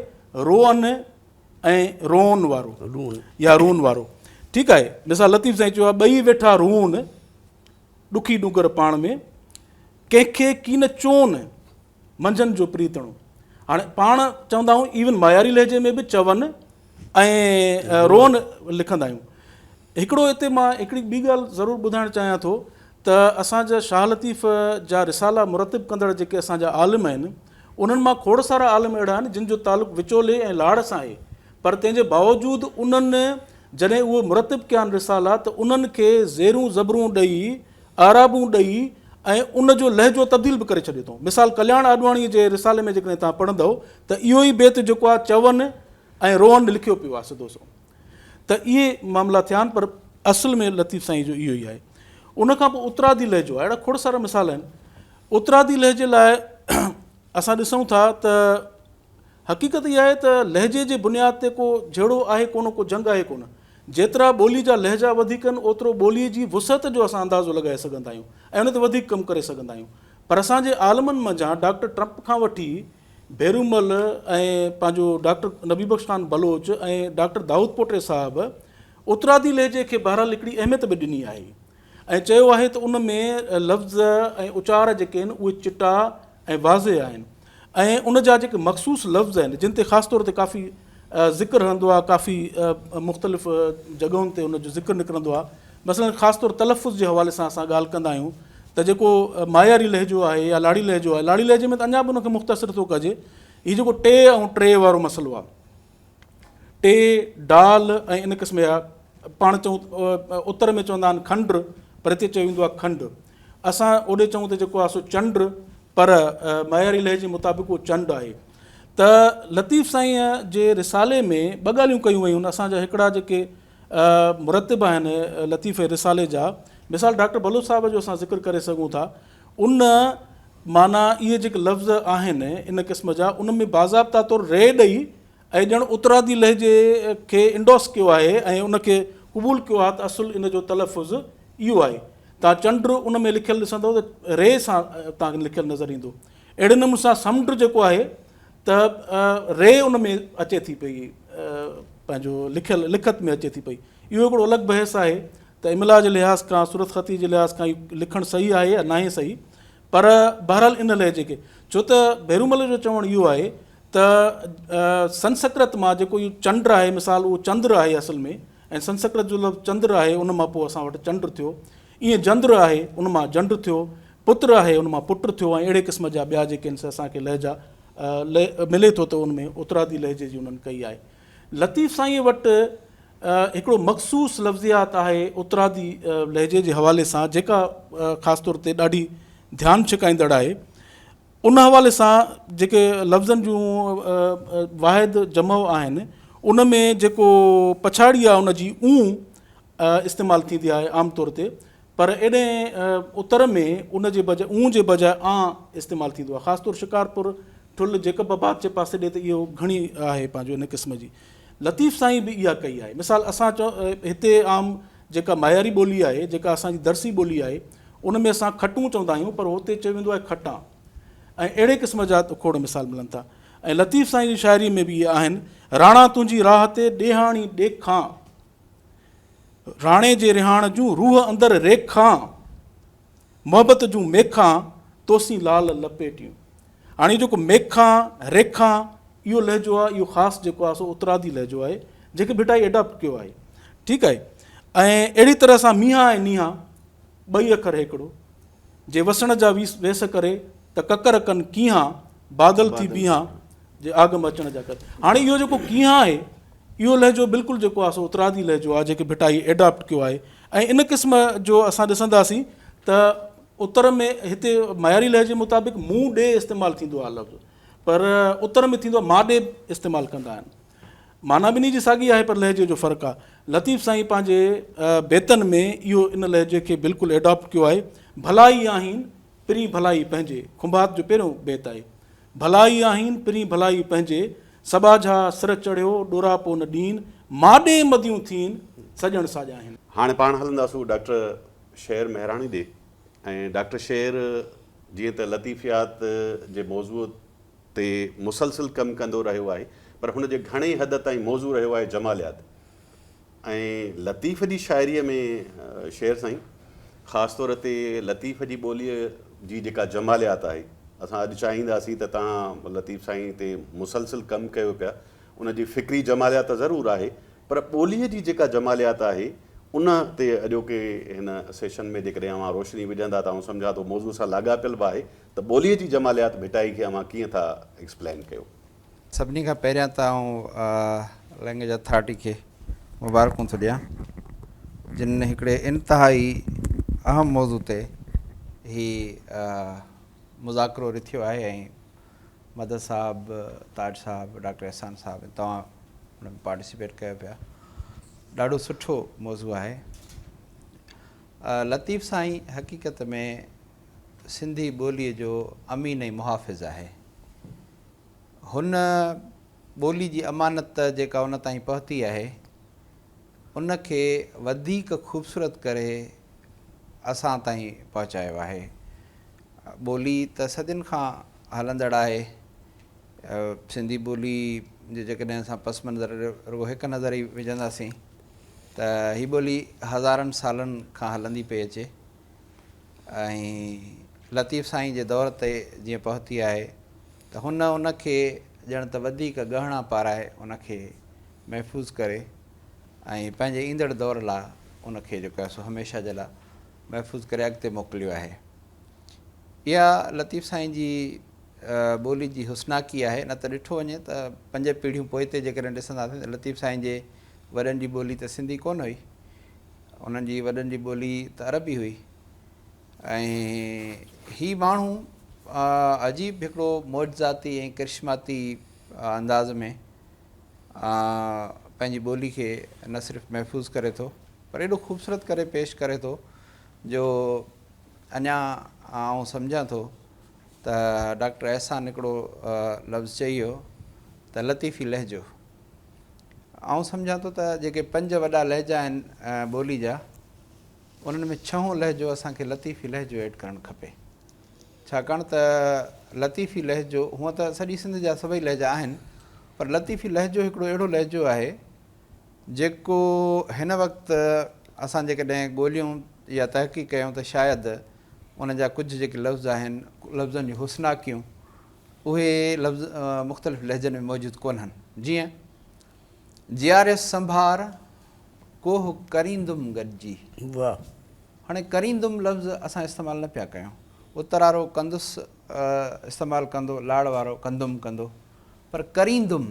روئن ۽ رون وارو يا رون وارو ٺيڪ آهي مثال لطيف سائين چيو آهي ٻئي ويٺا رون ڏکي ڏونگر پاڻ ۾ ڪنهن کي ڪين چون منجهن جو پريتڻو. هاڻي پاڻ چوندا آهيون ايون معياري لهجي ۾ به چون ۽ رون لکندا آهيون. هڪڙو هتي مان هڪڙي ٻي ڳالهه ضرور ٻڌائڻ چاهيان ٿو ته اسان جا شاهه لطيف جا رسالا مرتب ڪندڙ جيڪي اسان جا عالم آهن انهن مان کوڙ سارا عالم اهڙا آهن جن جو تعلق وچولي ۽ لاڙ سان آهي پر تنهن جي باوجود انهن جڏهن اهي مرتب ڪيا آهن رسالا ته انهن کي زيرون زبرون ڏئي اعرابون ڏئي ۽ ان جو لهجو تبديل به ڪري ڇڏيو اٿئون. مثال ڪلياڻ آڏواڻيء جي رسالي ۾ جيڪڏهن توهان پڙهندؤ ته اهو ئي بيت جيڪو آهي چون ۽ روئن لکيو پيو آهي سڌو سنئون ته اهي معاملا ٿيا آهن پر اصل ۾ لطيف سائين جو اهو ئي آهي. ان کان پوء اترادي لهجو آهي اهڙا کوڙ سارا مثال آهن. اترادي لهجي لاء اسان ڏسون ٿا ته حقيقت اها آهي ته لهجي جي بنياد تي ڪو جهيڙو آهي ڪونه، ڪو جنگ آهي ڪونه. جيترا ٻولي جا لهجا وڌيڪ آهن، اوترو ٻوليء جي وسعت جو اسان اندازو لڳائي سگهندا آهيون ۽ ان تي وڌيڪ ڪم ڪري سگهندا آهيون. پر اسان جي عالمن منجهان ڊاڪٽر ٽرمپ کان وٺي ڀيرومل ۽ پنهنجو ڊاڪٽر نبي بخش خان بلوچ ۽ ڊاڪٽر دائود پوٽي صاحب اترادي لهجي کي بهرحال هڪڙي اهميت به ڏني آهي ۽ چيو آهي ته ان ۾ لفظ ۽ اچار جيڪي آهن اهي چٽا ۽ واضح آهن ۽ ان جا جيڪي مخصوص لفظ آهن جن تي خاص طور تي ڪافي ذڪر رهندو آهي ڪافي مختلف جڳهن تي ان جو ذڪر نڪرندو آهي مثلا خاص طور تلفظ جي حوالي سان اسان ڳالهه ڪندا آهيون ته جيڪو معياري لهجو آهي يا لاڙي لهجو آهي لاڙي لهجي ۾ ته اڃا به ان کي مختصر ٿو ڪجي هي جيڪو ٽي ۽ ٽي وارو مسئلو آهي ٽي، ڊال ۽ ان قسم جا پاڻ چئون اتر ۾ چوندا آهن کنڊ پر هتي چيو ويندو آهي کنڊ. اسان اوڏي چئون ته جيڪو آهي سو چنڊ پر معياري لهجي مطابق اهو چنڊ آهي. ته لطيف سائينء جي رسالي ۾ ٻه ڳالهيون ڪيون ويون آهن اسان جا هڪڙا جيڪي مرتب آهن لطيف رسالي جا مثال ڊاڪٽر بلوچ صاحب جو اسان ذڪر ڪري سگهون ٿا ان معنيٰ اهي جيڪي لفظ آهن ان قسم جا ان ۾ باضابطا طور ري ڏئي ۽ ڄڻ اترادي لهجي کي انڊوس ڪيو آهي ۽ ان کي قبول ڪيو آهي ته اصل ان جو تلفظ اهو آهي. توهان چنڊ ان ۾ لکيل ڏسندؤ ته ري سان توهان کي لکيل نظر ايندو. اهڙي نموني سان سمنڊ جيڪو آهي ته ري ان ۾ اچي ٿي پئي پنهنجو لکيل لکت ۾ اچي ٿي پئي. اهو هڪڙو الڳ بحث آهي ته املا جي لحاظ کان صورتخطي جي لحاظ کان اهو لکڻ صحيح آهي يا ناهي صحيح پر بهرحال ان لهجي کي ڇو ته ڀيرومل جو چوڻ اهو آهي ته سنسڪرت مان جيڪو اهو چنڊ آهي مثال اهو چندر آهي اصل ۾ ۽ سنسڪرت جو لفظ چندر آهي ان مان پوء اسان وٽ چنڊ ٿيو ائين جندر آهي ان مان جنڊ ٿيو پتر آهي ان مان پٽ ٿيو ۽ اهڙي قسم جا ٻيا جيڪي آهن سي اسان کي لهجا ملي ٿو ته ان ۾ اترادي لهجي جي انهن ڪئي آهي. لطيف سائينء وٽ هڪڙو مخصوص لفظيات آهي اترادي لهجي جي حوالي سان جيڪا خاص طور تي ڏاڍي ڌيان ڇڪائيندڙ آهي. ان حوالي سان جيڪي لفظن جون واحد جمع آهن ان ۾ جيڪو پڇاڙي آهي ان جي اون استعمال ٿيندي آهي عام طور تي پر ايڏي اتر ۾ ان جي بجاء اون جي بجاء آن استعمال ٿيندو آهي خاص طور شڪارپور ٺل جيڪب آباد جي پاسي ڏي ته اهو گهڻي آهي پنهنجو ان قسم جي لطيف سائين به اها ڪئي آهي مثال اسان چئو هتي عام جيڪا معياري ٻولي آهي جيڪا اسان جي درسي ٻولي آهي ان ۾ اسان کٽون چوندا آهيون پر هتي چيو ويندو آهي کٽان ۽ اهڙي قسم جا کوڙ مثال ملن ٿا ۽ لطيف سائين جي شاعري ۾ به اهي آهن راڻا تنهنجي راهه تي ڏيهاڻي ڏيکان راڻي جي رهاڻ جون روح اندر ريکان، محبت جون ميکان، توسين لال لپيٽيون. هاڻي اهو جيڪو ميکان، ريکان اهو لهجو آهي، اهو خاص جيڪو آهي سو اترادي لهجو آهي، جنهن کي ڀٽائي ايڊاپٽ ڪيو آهي. ٺيڪ آهي. ۽ اهڙي طرح سان مينهان ۽ نينهان ٻئي اکر هيڪڙو. جي وسڻ جا ويس ڪري ته ڪڪر ڪن ڪينهان، بادل ٿي بيهان، جي آگم اچڻ جا ڪري. هاڻي اهو جيڪو ڪينهان آهي، اهو لهجو بلڪل جيڪو آهي سو اترادي لهجو آهي، جيڪي ڀٽائي ايڊاپٽ ڪيو آهي ۽ ان قسم جو اسان ڏسنداسين ته اتر ۾ هتي معياري لهجي مطابق مون ڏي استعمال ٿيندو آهي لفظ پر اتر ۾ ٿيندو آهي مان ڏي استعمال ڪندا آهن. معنيٰ ٻنهي جي ساڳي آهي پر لهجي جو فرق آهي. لطيف سائين پنهنجي بيتن ۾ اهو ان لهجي کي بلڪل ايڊاپٽ ڪيو آهي. ڀلائي آهين پرين ڀلائي پنهنجي کنڀات جو پهريون بيت آهي. ڀلائي آهين پرين ڀلائي پنهنجي، سٻاجها سر چڙهيو ڏوراپو نه ڏين، ماڏي مديون ٿين سڄڻ ساڄاهين. هاڻي پاڻ هلنداسون ڊاڪٽر شير مهراڻي ڏي ۽ ڊاڪٽر شير جيئن ته لطيفيات جي موضوع تي مسلسل ڪم ڪندو رهيو آهي پر هن جي گهڻي حد تائين موضوع رهيو آهي جماليات ۽ لطيف جي شاعريء ۾ شير سائين خاص طور تي لطيف جي ٻوليء جي جيڪا جماليات آهي اسان اڄ چاهينداسين ته توهان لطيف سائين تي مسلسل ڪم ڪيو پيا ان جي فڪري جماليات ته ضرور آهي پر ٻوليء جي جيڪا جماليات آهي ان تي اڄوڪي هن سيشن ۾ جيڪڏهن اوهان روشني وجهندا ته آئون سمجهان ٿو موضوع سان لاڳاپيل به آهي ته ٻوليء جي جماليات ڀٽائي کي اوهان ڪيئن ٿا ايڪسپلين ڪيو؟ سڀني کان پهريان ته آئون لئنگئيج اٿارٽي کي مبارڪون ٿو ڏيان جن هڪڙي انتهائي اهم موضوع تي هي مذاڪرو رٿيو آهي ۽ مدد صاحب، تاج صاحب، ڊاڪٽر احسان صاحب ۽ توهان ان ۾ پارٽيسپيٽ ڪيو پيا. ڏاڍو سٺو موضوع آهي. لطيف سائين حقيقت ۾ سنڌي ٻوليء جو امين ۽ محافظ آهي. هن ٻولي جي امانت جيڪا ان تائين پهتي آهي، ان کي وڌيڪ خوبصورت ڪري اسان تائين پهچايو آهي. ٻولي ته صدين کان هلندڙ آهي. سنڌي ٻولي جو جيڪڏهن اسان پس منظر رڳو هڪ نظر ئي وجهنداسين ته هي ٻولي هزارن سالن کان هلندي پئي اچي ۽ لطيف سائين جي دور تي جيئن پهتي آهي ته هن ان کي ڄڻ ته وڌيڪ ڳهڻا پارائي ان کي محفوظ ڪري ۽ پنهنجي ايندڙ دور لاء ان کي جيڪو آهي سو هميشه جي لاء محفوظ ڪري اڳتي موڪليو آهي. اها لطيف سائين جي ٻولي جي حسناڪي آهي نه ته ڏٺو وڃي ته پنج پيڙهيون پوئتي جيڪڏهن ڏسنداسين ته لطيف سائين جي وڏن جي ٻولي ته سنڌي ڪونه هئي انهن جي وڏن جي ٻولي ته عربي هئي ۽ هي ماڻهو عجيب هڪڙو معجزاتي ۽ ڪرشماتي انداز ۾ پنهنجي ٻولي کي نه صرف محفوظ ڪري ٿو پر ايڏو خوبصورت ڪري پيش ڪري ٿو جو اڃا آئون سمجهان ٿو ته ڊاڪٽر احسان هڪڙو لفظ چئي ويو ته لطيفي لهجو. آئون سمجهان ٿو ته جيڪي پنج وڏا لهجا آهن ٻولي جا انهن ۾ ڇهون لهجو اسان کي لطيفي لهجو ايڊ ڪرڻ کپي ڇاڪاڻ ته لطيفي لهجو هونء ته سڄي سنڌ جا سڀئي لهجا آهن پر لطيفي لهجو هڪڙو اهڙو لهجو آهي جيڪو هن وقت اسان جيڪڏهن ڳوليون يا تحقيق ڪيون ته شايد ان جا ڪجهه جيڪي لفظ آهن لفظن جون حسناڪيون اهي لفظ مختلف لهجن ۾ موجود ڪونهن جيئن جياريس سنڀار ڪوهه ڪريندم گڏجي. واهه. هاڻي ڪريندم لفظ اسان استعمال نه پيا ڪيون. اتر وارو ڪندس استعمال ڪندو، لاڙ وارو ڪندم ڪندو. پر ڪريندم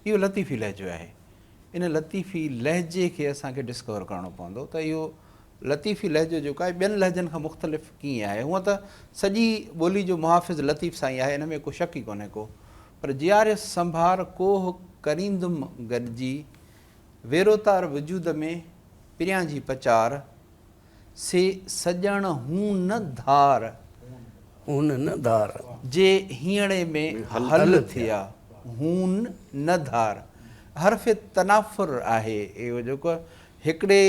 اهو لطيفي لهجو آهي. ان لطيفي لهجي کي اسان کي ڊسڪور ڪرڻو پوندو ته اهو لطيفي لهجو جيڪو آهي ٻين لهجن کان مختلف ڪيئن آهي. هونء ته سڄي ٻولي جو محافظ لطيف سائين آهي ان ۾ ڪو شڪ ئي ڪونهي ڪو. پر جياريس سنڀار ڪوهه ڪريندم گڏجي، ويروتار وجود ۾ پريان جي پچار، سي سڄڻ هون نه ڌار. هون نه ڌار. جي هينئڙي ۾ هل ٿيا، هون نه ڌار. حرف تنافر آهي اهو جيڪو هڪڙي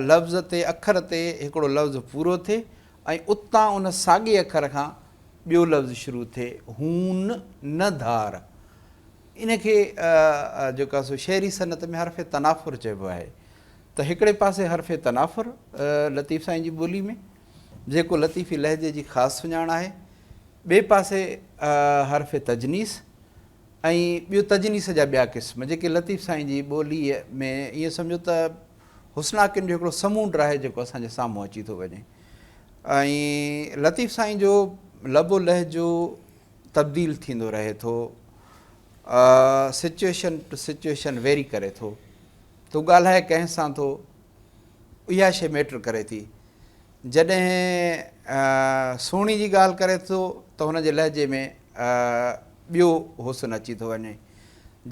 لفظ تي اکر تي هڪڙو لفظ پورو ٿئي ۽ اتان ان ساڳئي اکر کان ٻيو لفظ شروع ٿئي، هون نه ڌار. ان کي جيڪو آهي سو شعري صنعت ۾ حرف تنافر چئبو آهي ته هڪڙي پاسي حرف تنافر لطيف سائين جي ٻولي ۾ جيڪو لطيفي لهجي جي خاص سڃاڻ آهي، ٻئي پاسي حرف تجنيس ۽ ٻيو تجنيس جا ٻيا قسم جيڪي لطيف سائين جي ٻوليء ۾ ائين سمجهو ته حسناڪين جو هڪڙو سمونڊ آهي جيڪو اسان جي سامهون اچي ٿو وڃي ۽ لطيف سائين جو لب و لهجو تبديل ٿيندو رهي ٿو سچوئيشن ٽو سچوئيشن ويري ڪري ٿو تو ڳالهائي ڪنهن سان ٿو اها شي ميٽر ڪري ٿي جڏهن سهڻي جي ڳالهه ڪري ٿو ته هن جي لهجي ۾ ٻيو حسن اچي ٿو وڃي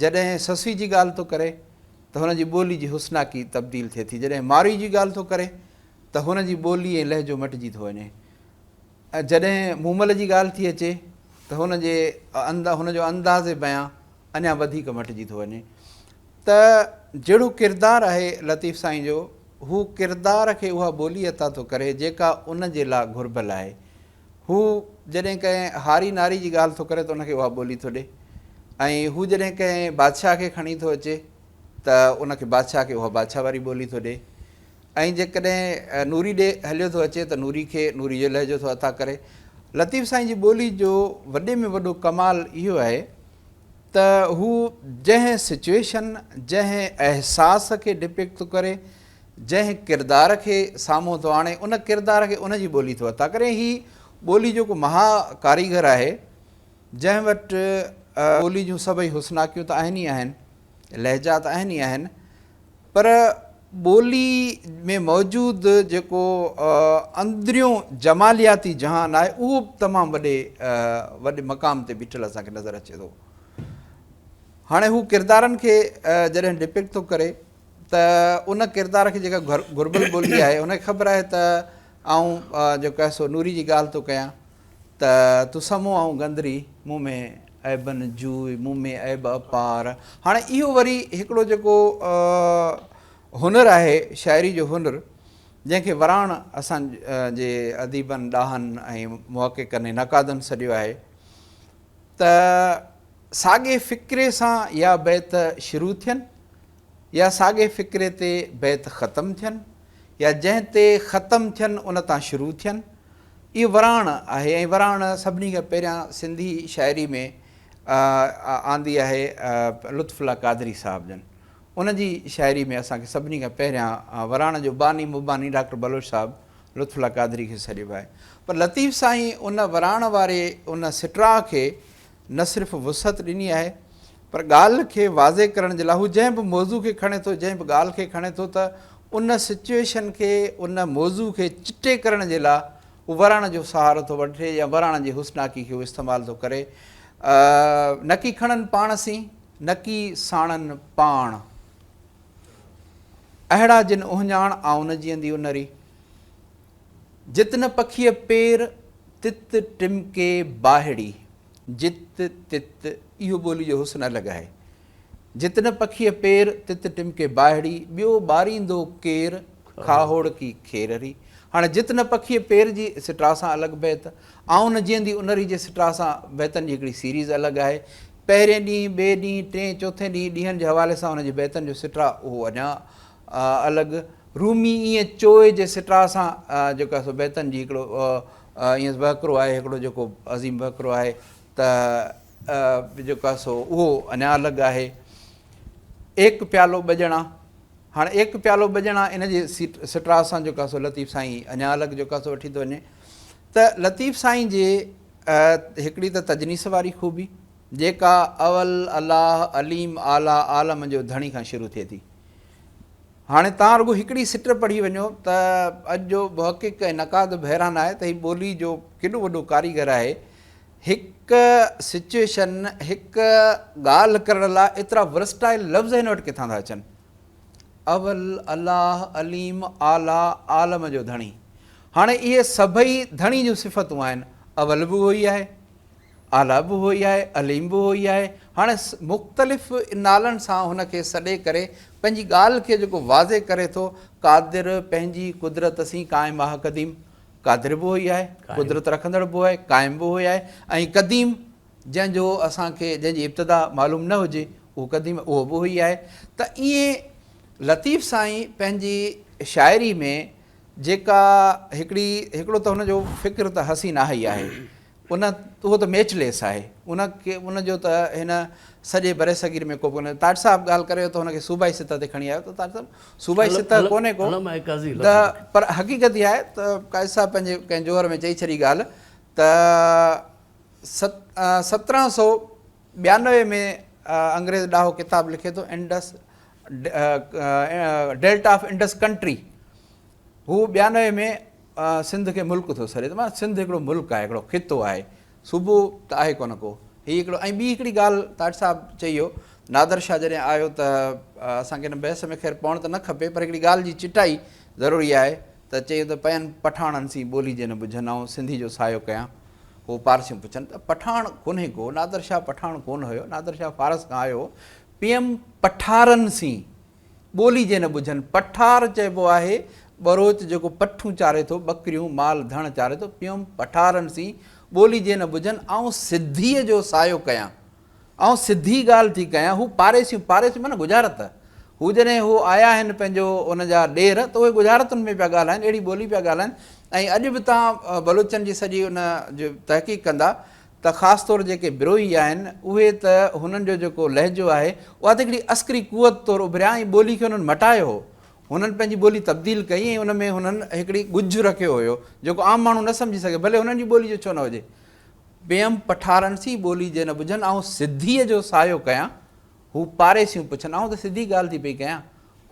جڏهن سسئي جي ڳالهه ٿو ڪري ته هن جي ٻولي جي حسناڪي تبديل ٿئي ٿي. جڏهن مارئي جي ڳالهه ٿو ڪري ته هن جي ٻولي ۽ لهجو مٽجي ٿو وڃي ۽ جڏهن مومل جي ڳالهه ٿي اچي ته هن جي هن جو انداز بيان اڃا وڌيڪ مٽجي ٿو وڃي ته جهڙو ڪردار آهي لطيف سائين جو هو ڪردار کي اها ٻولي عطا ٿو ڪري جيڪا ان جي لا گهربل آهي. هو جڏهن ڪنهن هاري ناري جي ڳالهه ٿو ڪري ته ان کي اها ٻولي ٿو ڏي ۽ هو جڏهن ڪنهن بادشاهه کي کڻي ٿو اچي ته ان کي بادشاهه کي اها بادشاهه واري ٻولي ٿو ڏي ۽ جيڪڏهن نوري ڏي هليو ٿو اچي ته نوري کي نوري جو لهجو ٿو عطا ڪري. لطيف سائين جي ٻولي جو وڏي ۾ وڏو ڪمال اهو آهي ته هو جنهن سچوئيشن، جنهن احساس کي ڊپڪٽ ٿو ڪري، جنهن ڪردار کي سامهون ٿو آڻي، ان ڪردار کي ان جي ٻولي ٿو عطا ڪري ۽ هي ٻولي جو ڪو مها ڪاريگر آهي، جنهن وٽ ٻولي جون سڀئي حسناڪيون ته آهن ئي آهن، لهجا ته آهن ئي آهن، پر ٻولي ۾ موجود جيڪو اندريون جمالياتي جهان آهي، اهو به تمام وڏي وڏي مقام تي بيٺل اسان کي نظر اچي ٿو. هاڻي هو ڪردارن کي جڏهن ڊپڪٽ ٿو ڪري ته ان ڪردار کي جيڪا گهربل ٻولي آهي ان کي خبر آهي ته آئون جيڪو آهي سو نوري جي ڳالهه ٿو ڪيان ته تون سمو آئون گندري مون ۾ عيبن جوء مون ۾ عيب اپار. هاڻي اهو وري هڪڙو جيڪو هنر آهي شاعري جو هنر جنهن کي وراڻ اسان جي اديبن ڏاهن ۽ محققن ۽ نقادن سڏيو آهي ته ساڳئي فقري سان يا بيت شروع ٿين يا ساڳئي فقري تي بيت ختم ٿين يا جنهن تي ختم ٿين ان تان شروع ٿين. اهو وراڻ آهي ۽ وراڻ سڀني کان پهريان سنڌي شاعري ۾ آندي آهي لطف الله قادري صاحب جن. ان جي شاعري ۾ اسان کي سڀني کان پهريان وراڻ جو باني مباني ڊاڪٽر بلوچ صاحب لطف الله قادري کي سڏيو آهي. پر لطيف سائين ان وراڻ واري ان سٽراء کي نه صرف وسعت ڏني آهي پر ڳالهه کي واضح ڪرڻ جي لاء هو جنهن به موضوع کي کڻي ٿو جنهن به ڳالهه کي کڻي ٿو ته ان سچوئيشن کي ان موضوع کي چٽي ڪرڻ جي لاء هو وراڻ جو سهارو ٿو وٺي يا وراڻ جي حسناڪي کي هو استعمال ٿو ڪري. نڪي کڻن پاڻ سين نڪي ساڻن پاڻ اهڙا جن اهڃاڻ آئون نه جيئندي ان ري. جت نه پکيء پير، تت ٽمڪي باهڙي. جت، تت، اهو ٻولي جو حسن الڳ آهي. جت نه پکيء پير، تت ٽمڪي باهڙي، ٻيو ٻاريندو ڪير، کاهوڙڪي کير ري. هاڻي جت نه پکيء پير جي سٽاء سان الڳ بيت، آئون نه جيئندي انري جي سٽاء سان بيتن جي هڪڙي سيريز الڳ آهي. پهرين ڏينهن، ٻئي ڏينهن، ٽئين، چوٿين ڏينهن، ڏينهن جي حوالي سان هن جي بيتن جو سٽاء اهو اڃا الڳ. رومي ائين چوء جي سٽاء سان جيڪو آهي سو بيتن جي هڪڙو ائين وهڪرو آهي، هڪڙو جيڪو عظيم وهڪرو آهي ته جيڪو آهي سو اهو اڃا الڳ آهي. ايڪ پيالو ٻه ڄڻا، هاڻ ايڪ پيالو ٻه ڄڻا ان جي سٽاء سان جيڪو آهي سو لطيف سائين اڃا الڳ جيڪو آهي سو وٺي ٿو وڃي ته لطيف سائين جي هڪڙي ته تجنيس واري خوبي جيڪا اول الله عليم اعليٰ عالم جو ڌڻي کان شروع ٿئي ٿي. هاڻي توهان رڳو هڪڙي سٽ پڙهي وڃو ته اڄ جو محقق ۽ نقاد به حيران آهي ته هي ٻولي جو ڪيڏو وڏو ڪاريگر آهي. هڪ سچوئيشن، هڪ ڳالهه ڪرڻ لاء ايترا ورسٽائل لفظ هن وٽ ڪٿان ٿا اچن؟ اول الله عليم اعليٰ عالم جو ڌڻي. هاڻي اهي سڀئي ڌڻي جون صفتون آهن. اول به اهو ئي آهي. اعليٰ به اهو ئي آهي، عليم به اهو ئي آهي. هاڻي مختلف نالن سان هن کي سڏي ڪري پنهنجي ڳالهه کي جيڪو واضح ڪري ٿو، قادر پنهنجي قدرت سين قائم آهه قديم. قادر به اهو ئي آهي، قدرت رکندڙ به اهو آهي، قائم به اهو ئي آهي ۽ قديم جنهن جو اسان کي جنهن جي ابتدا معلوم نه هجي اهو قديم اهو به اهو ئي آهي ته ائين لطيف سائين پنهنجي شاعري ۾ جيڪا هڪڙي هڪڙو ته هن جو فڪر ته حسين آهي ئي آهي ان اهو ته ميچ ليس آهي ان کي ان جو ته هن سڄي برصغير ۾ ڪو به ڪونهي تاج صاحب ڳالهه ڪري ويو ته هن کي صوبائي سطح تي کڻي آيو ته تاج صاحب صوبائي سطح ڪونهي ڪو ته پر حقيقت اها آهي ته قاضي صاحب پنهنجي ڪنهن جوهر ۾ چئي ڇڏي ڳالهه ته 1792 ۾ انگريز ڏاهو ڪتاب لکي ٿو Indus delta of Indus country هو 92 ۾ سنڌ کي ملڪ ٿو سڏي ته معنيٰ سنڌ هڪڙو ملڪ آهي، هڪڙو خطو آهي، صوبو ته آهي ڪونه ڪو. هي هڪڙو ۽ ٻي هڪڙي ڳالهه تاج صاحب چئي ويو، نادر شاهه جڏهن آيو ته اسان کي ان بحث ۾ خير پوڻ ته نه کپي پر هڪڙي ڳالهه جي چٽائي ضروري آهي ته چيو ته پين پٺاڻن سين ٻولي جي نه ٻجهن آئون سنڌي جو سايو ڪيان هو پارسيون پڇن ته پٺاڻ ڪونهي ڪو، نادر شاهه پٺاڻ ڪونه هيو، نادر شاهه فارس کان آيو هو، پيم پٺارن سين ٻولي جي نه ٻجهن. پٺار چئبو آهي ٻروچ جيڪو پٺون چاري ٿو، ٻڪريون، مال ڌڻ چاري ٿو. پيوم پٺارن سين، ٻولي جي نه ٻجهن. آئون سڌيء جو سايو ڪيان. آئون سڌي ڳالهه ٿي ڪيان. هو پاريسيون، پاريسيون معنيٰ ڳجهارت. هو جڏهن هو آيا آهن پنهنجو ان جا ڏير ته اهي ڳجهارتن ۾ پيا ڳالهائن، اهڙي ٻولي پيا ڳالهائن ۽ اڄ به توهان بلوچن جي سڄي ان جي تحقيق ڪندا ته خاص طور جيڪي بروهي آهن اهي ته هنن جو جيڪو لهجو آهي اها ته هڪڙي عسڪري قوت طور اڀريا ۽ ٻولي کي انهن مٽايو هو. هنن پنهنجي ٻولي تبديل ڪئي ۽ ان ۾ هنن هڪڙي ڳجهه رکيو هيو جيڪو عام ماڻهو نه سمجهي سگهي ڀلي هنن جي ٻولي جو ڇو نه هجي. پيم پٺارن سين ٻولي جي نه ٻجهن آئون سڌيء جو سايو ڪيان هو پاريسيون پڇن آئون ته سڌي ڳالهه ٿي پئي ڪيان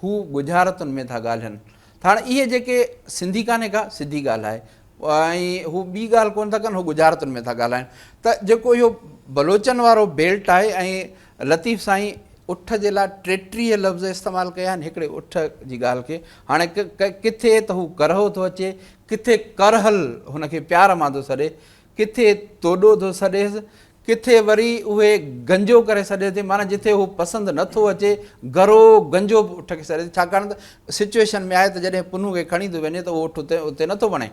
هو ڳجهارتن ۾ ٿا ڳالهين. ته هاڻ اهي جيڪي سنڌي ڪانهي ڪا سڌي ڳالهه آهي ۽ هو ٻي ڳالهه ڪونه ٿا ڪن هو ڳجهارتن ۾ ٿا ڳالهائين ته جيڪو اهو بلوچن وارو بيلٽ آهي ۽ لطيف سائين اٺ جي لاء 33 لفظ استعمال ڪيا آهن هڪڙي اٺ جي ڳالهه کي هاڻي ڪٿي ته هو ڪرهو ٿو اچي ڪٿي ڪرهل هن کي پيار مان ٿو سڏي ڪٿي توڏو ٿو سڏيس ڪٿي وري اهي گنجو ڪري سڏي ٿي معنيٰ جٿي هو پسند نه ٿو اچي گرو گنجو به اٺ کي سڏي ٿي ڇاڪاڻ ته سچوئيشن ۾ آهي ته جڏهن پنهون کي کڻي ٿو وڃي ته اهو اٺ اتي اتي نه ٿو وڻي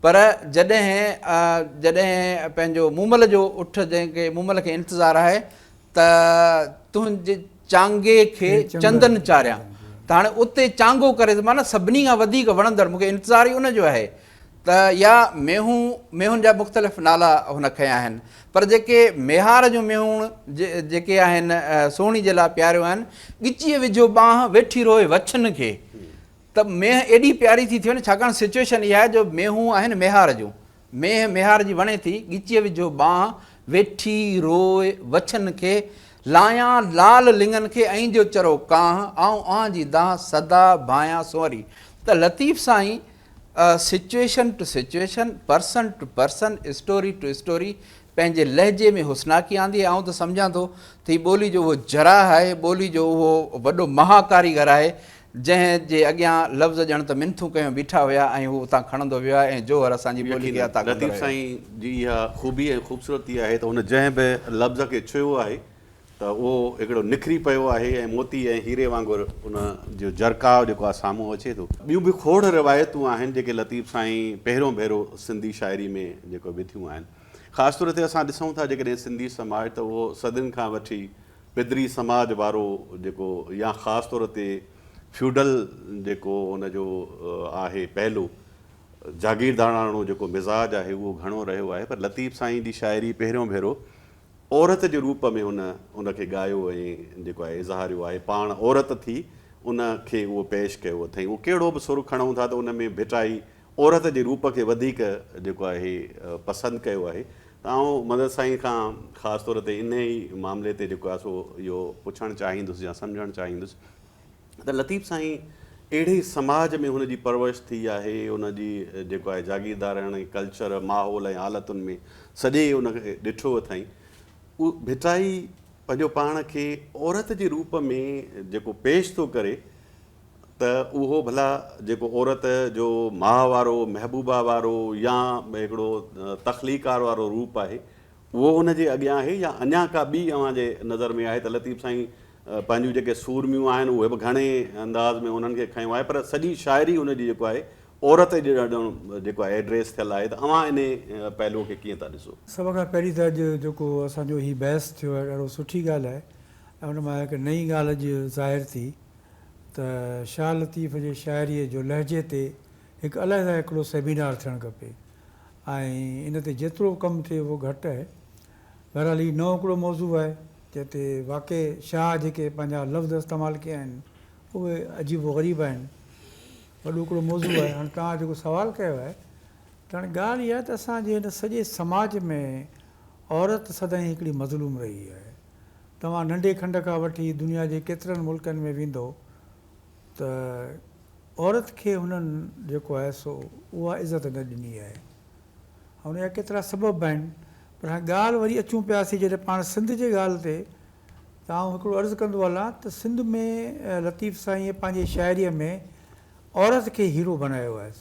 پر جڏهن جڏهن پنهنجو مومل جو اٺ جنهن کي مومل کي انتظار آهي ته تنهنجي چانگي کي چندن چاريان ته هاڻي اتي چانگو ڪري معنيٰ سڀني کان وڌيڪ وڻندڙ مون کي انتظار ئي ان جو آهي ته يا مينهون، مينهن جا مختلف نالا هن کنيا آهن، پر جيڪي ميهار جون مينهون جيڪي آهن سهڻي جي لاء پياريون آهن، ڳچيء وجهو ٻانهن، ويٺي روئي وڇن کي ته مينهن ايڏي پياري ٿي ٿي وڃي، ڇاڪاڻ سچوئيشن اها آهي جو مينهون آهن ميهار جون، مينهن ميهار جي وڻي ٿي، ڳچيء وجهو ٻانهن، ويٺي روئي وڇن کي، لايان لال لڱن کي ائين جو چرو ڪانهه، آئون اوهان جي دانهن سدا ڀانئيان سنوري ته لطيف سائين situation to situation, person to person, story to story پنهنجي لهجي ۾ حسناڪي آندي ۽ آئون ته سمجهان ٿو ته هي ٻولي جو اهو جراح آهي، ٻولي جو اهو وڏو مها ڪاريگر آهي، جنهن جي اڳيان لفظ ڄڻ ته منٿون ڪيون بيٺا هيا ۽ هو اتان کڻندو ويو آهي ۽ جوهر اسان جي ٻولي کي عطا ڪندو لطيف رهيو آهي. سائين جي اها خوبي ۽ خوبصورتي آهي ته هن جنهن به لفظ کي ڇهيو آهي ته اهو هڪڙو نکري پيو آهي ۽ موتي ۽ هيري وانگر ان جو جرڪاء جيڪو آهي سامهون اچي ٿو. ٻيون به کوڙ روايتون آهن جيڪي لطيف سائين پهريون ڀيرو سنڌي شاعري ۾ جيڪو وڌيون آهن. خاص طور تي اسان ڏسون ٿا جيڪڏهن سنڌي سماج ته اهو صدين کان وٺي پدري سماج وارو جيڪو يا خاص طور تي فيوڊل جيڪو ان جو آهي پهلو جاگيرداراڻو جيڪو مزاج آهي اهو گهڻو رهيو آهي پر لطيف سائين جي شاعري پهريون ڀيرو عورت جي روپ ۾ هن ان کي ڳايو ۽ جيڪو آهي اظهاريو آهي پاڻ عورت ٿي ان کي اهو پيش ڪيو اٿئين اهو ڪهڙو به سر کڻون ٿا ته ان ۾ ڀٽائي عورت جي روپ کي وڌيڪ جيڪو آهي پسند ڪيو آهي ته آئون مدد سائين کان خاص طور تي انهي ئي معاملي تي جيڪو آهي سو اهو پڇڻ چاهيندس يا سمجهڻ چاهيندس ته لطيف سائين اهڙي سماج ۾ هن جي پرورش ٿي آهي، ان جي جيڪو آهي جاگيرداراڻي ڪلچر، ماحول ۽ حالتن ۾ سڄي ان کي ڏٺو اٿائين. اهو ڀٽائي پنهنجو پاڻ کي عورت جي روپ ۾ جيڪو پيش ٿو ڪري ته اهو ڀلا جيڪو عورت جو ماء وارو، محبوبه وارو يا هڪڙو تخليقار وارو روپ آهي اهو ان جي اڳيان آهي يا اڃا ڪا ٻي اوهان جي نظر ۾ آهي ته لطيف سائين پنهنجون جيڪي سورميون آهن اهي به گهڻي انداز ۾ انهن کي کنيو آهي پر سڄي شاعري ان جي جيڪو آهي عورت جي ڄڻ جيڪو آهي ايڊريس ٿيل آهي ته اوهان انهي پهلوء کي ڪيئن ٿا ڏسو؟ سڀ کان پهرين ته اڄ جيڪو اسان جو هي بحث ٿيو آهي ڏاڍو سٺي ڳالهه آهي ۽ ان مان هڪ نئين ڳالهه اڄ ظاهر ٿي ته شاهه لطيف جي شاعريء جو لهجي تي هڪ علحده هڪڙو سيمينار ٿيڻ کپي ۽ ان تي جيترو به ڪم ٿئي اهو گهٽ آهي. بهرحال هي نئون هڪڙو موضوع آهي جنهن تي واقعي شاهه جيڪي پنهنجا لفظ استعمال ڪيا آهن اهي عجيب و غريب آهن. وڏو هڪڙو موضوع آهي. هاڻي توهان جيڪو سوال ڪيو آهي ته هاڻي ڳالهه اها آهي ته اسان جي هن سڄي سماج ۾ عورت سدائين هڪڙي مظلوم رهي آهي. توهان ننڍي کنڊ کان وٺي دنيا جي ڪيترن ملڪن ۾ ويندؤ ته عورت کي هنن جيڪو آهي سو اها عزت نه ڏني آهي. ان جا ڪيترا سبب به آهن پر هاڻي ڳالهه وري اچون پيا سي جڏهن پاڻ سنڌ جي ڳالهه تي ته آئون هڪڙو عرض ڪندو هلان ته سنڌ ۾ لطيف سائينء پنهنجي شاعريء ۾ عورت کي هيرو بنايو آهي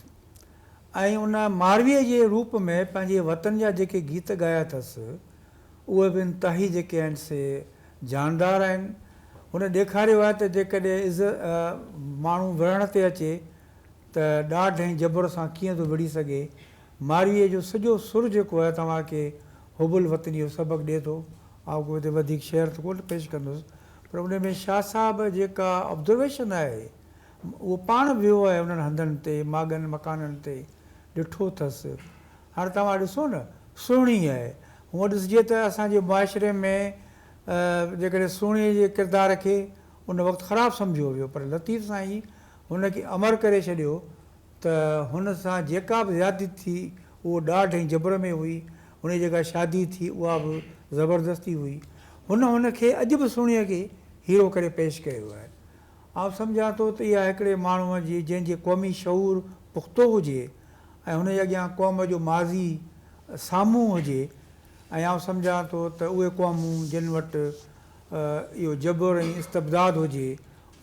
۽ ان مارويء جي روپ ۾ پنهنجي وطن جا جيڪي گيت ڳايا اٿس اهي به انتهائي جيڪي آهن سي جاندار آهن. هن ڏيکاريو آهي ته جيڪڏهن عزت ماڻهو وڙهڻ تي اچي ته ڏاڍ ۽ جبر سان ڪيئن ٿو وڙهي سگهي. مارويء جو سڄو سر جيڪو آهي توهان کي حب الوطني جو سبق ڏئي ٿو. آئون ڪو هتي وڌيڪ شعر ته ڪونه پيش ڪندس پر ان ۾ شاهه صاحب جيڪا آبزرويشن آهي اهو پاڻ ويو آهي انهن هنڌن تي، ماڳن مڪانن تي ڏٺو اٿس. هاڻي توهان ڏسو نه سهڻي آهي. هونء ڏسجي ته اسان جي معاشري ۾ جيڪڏهن سهڻي جي ڪردار کي ان وقت خراب سمجهيو ويو پر لطيف سائين هن کي امر ڪري ڇڏيو ته هن سان جيڪا به زيادتي ٿي اهو ڏاڍ ۽ جبر ۾ هئي، هن جي جيڪا شادي ٿي اها به زبردستي هئي. هن هن کي اڄ به سهڻيء کي هيرو ڪري پيش ڪيو آهي. آئون سمجهان ٿو ته اها هڪڙي ماڻهوء جي جنهن جي قومي شعور پختو هجي ۽ هن جي اڳيان قوم جو ماضي سامهون هجي ۽ آئون سمجهان ٿو ته اهي قومون جن وٽ اهو جبر ۽ استبداد هجي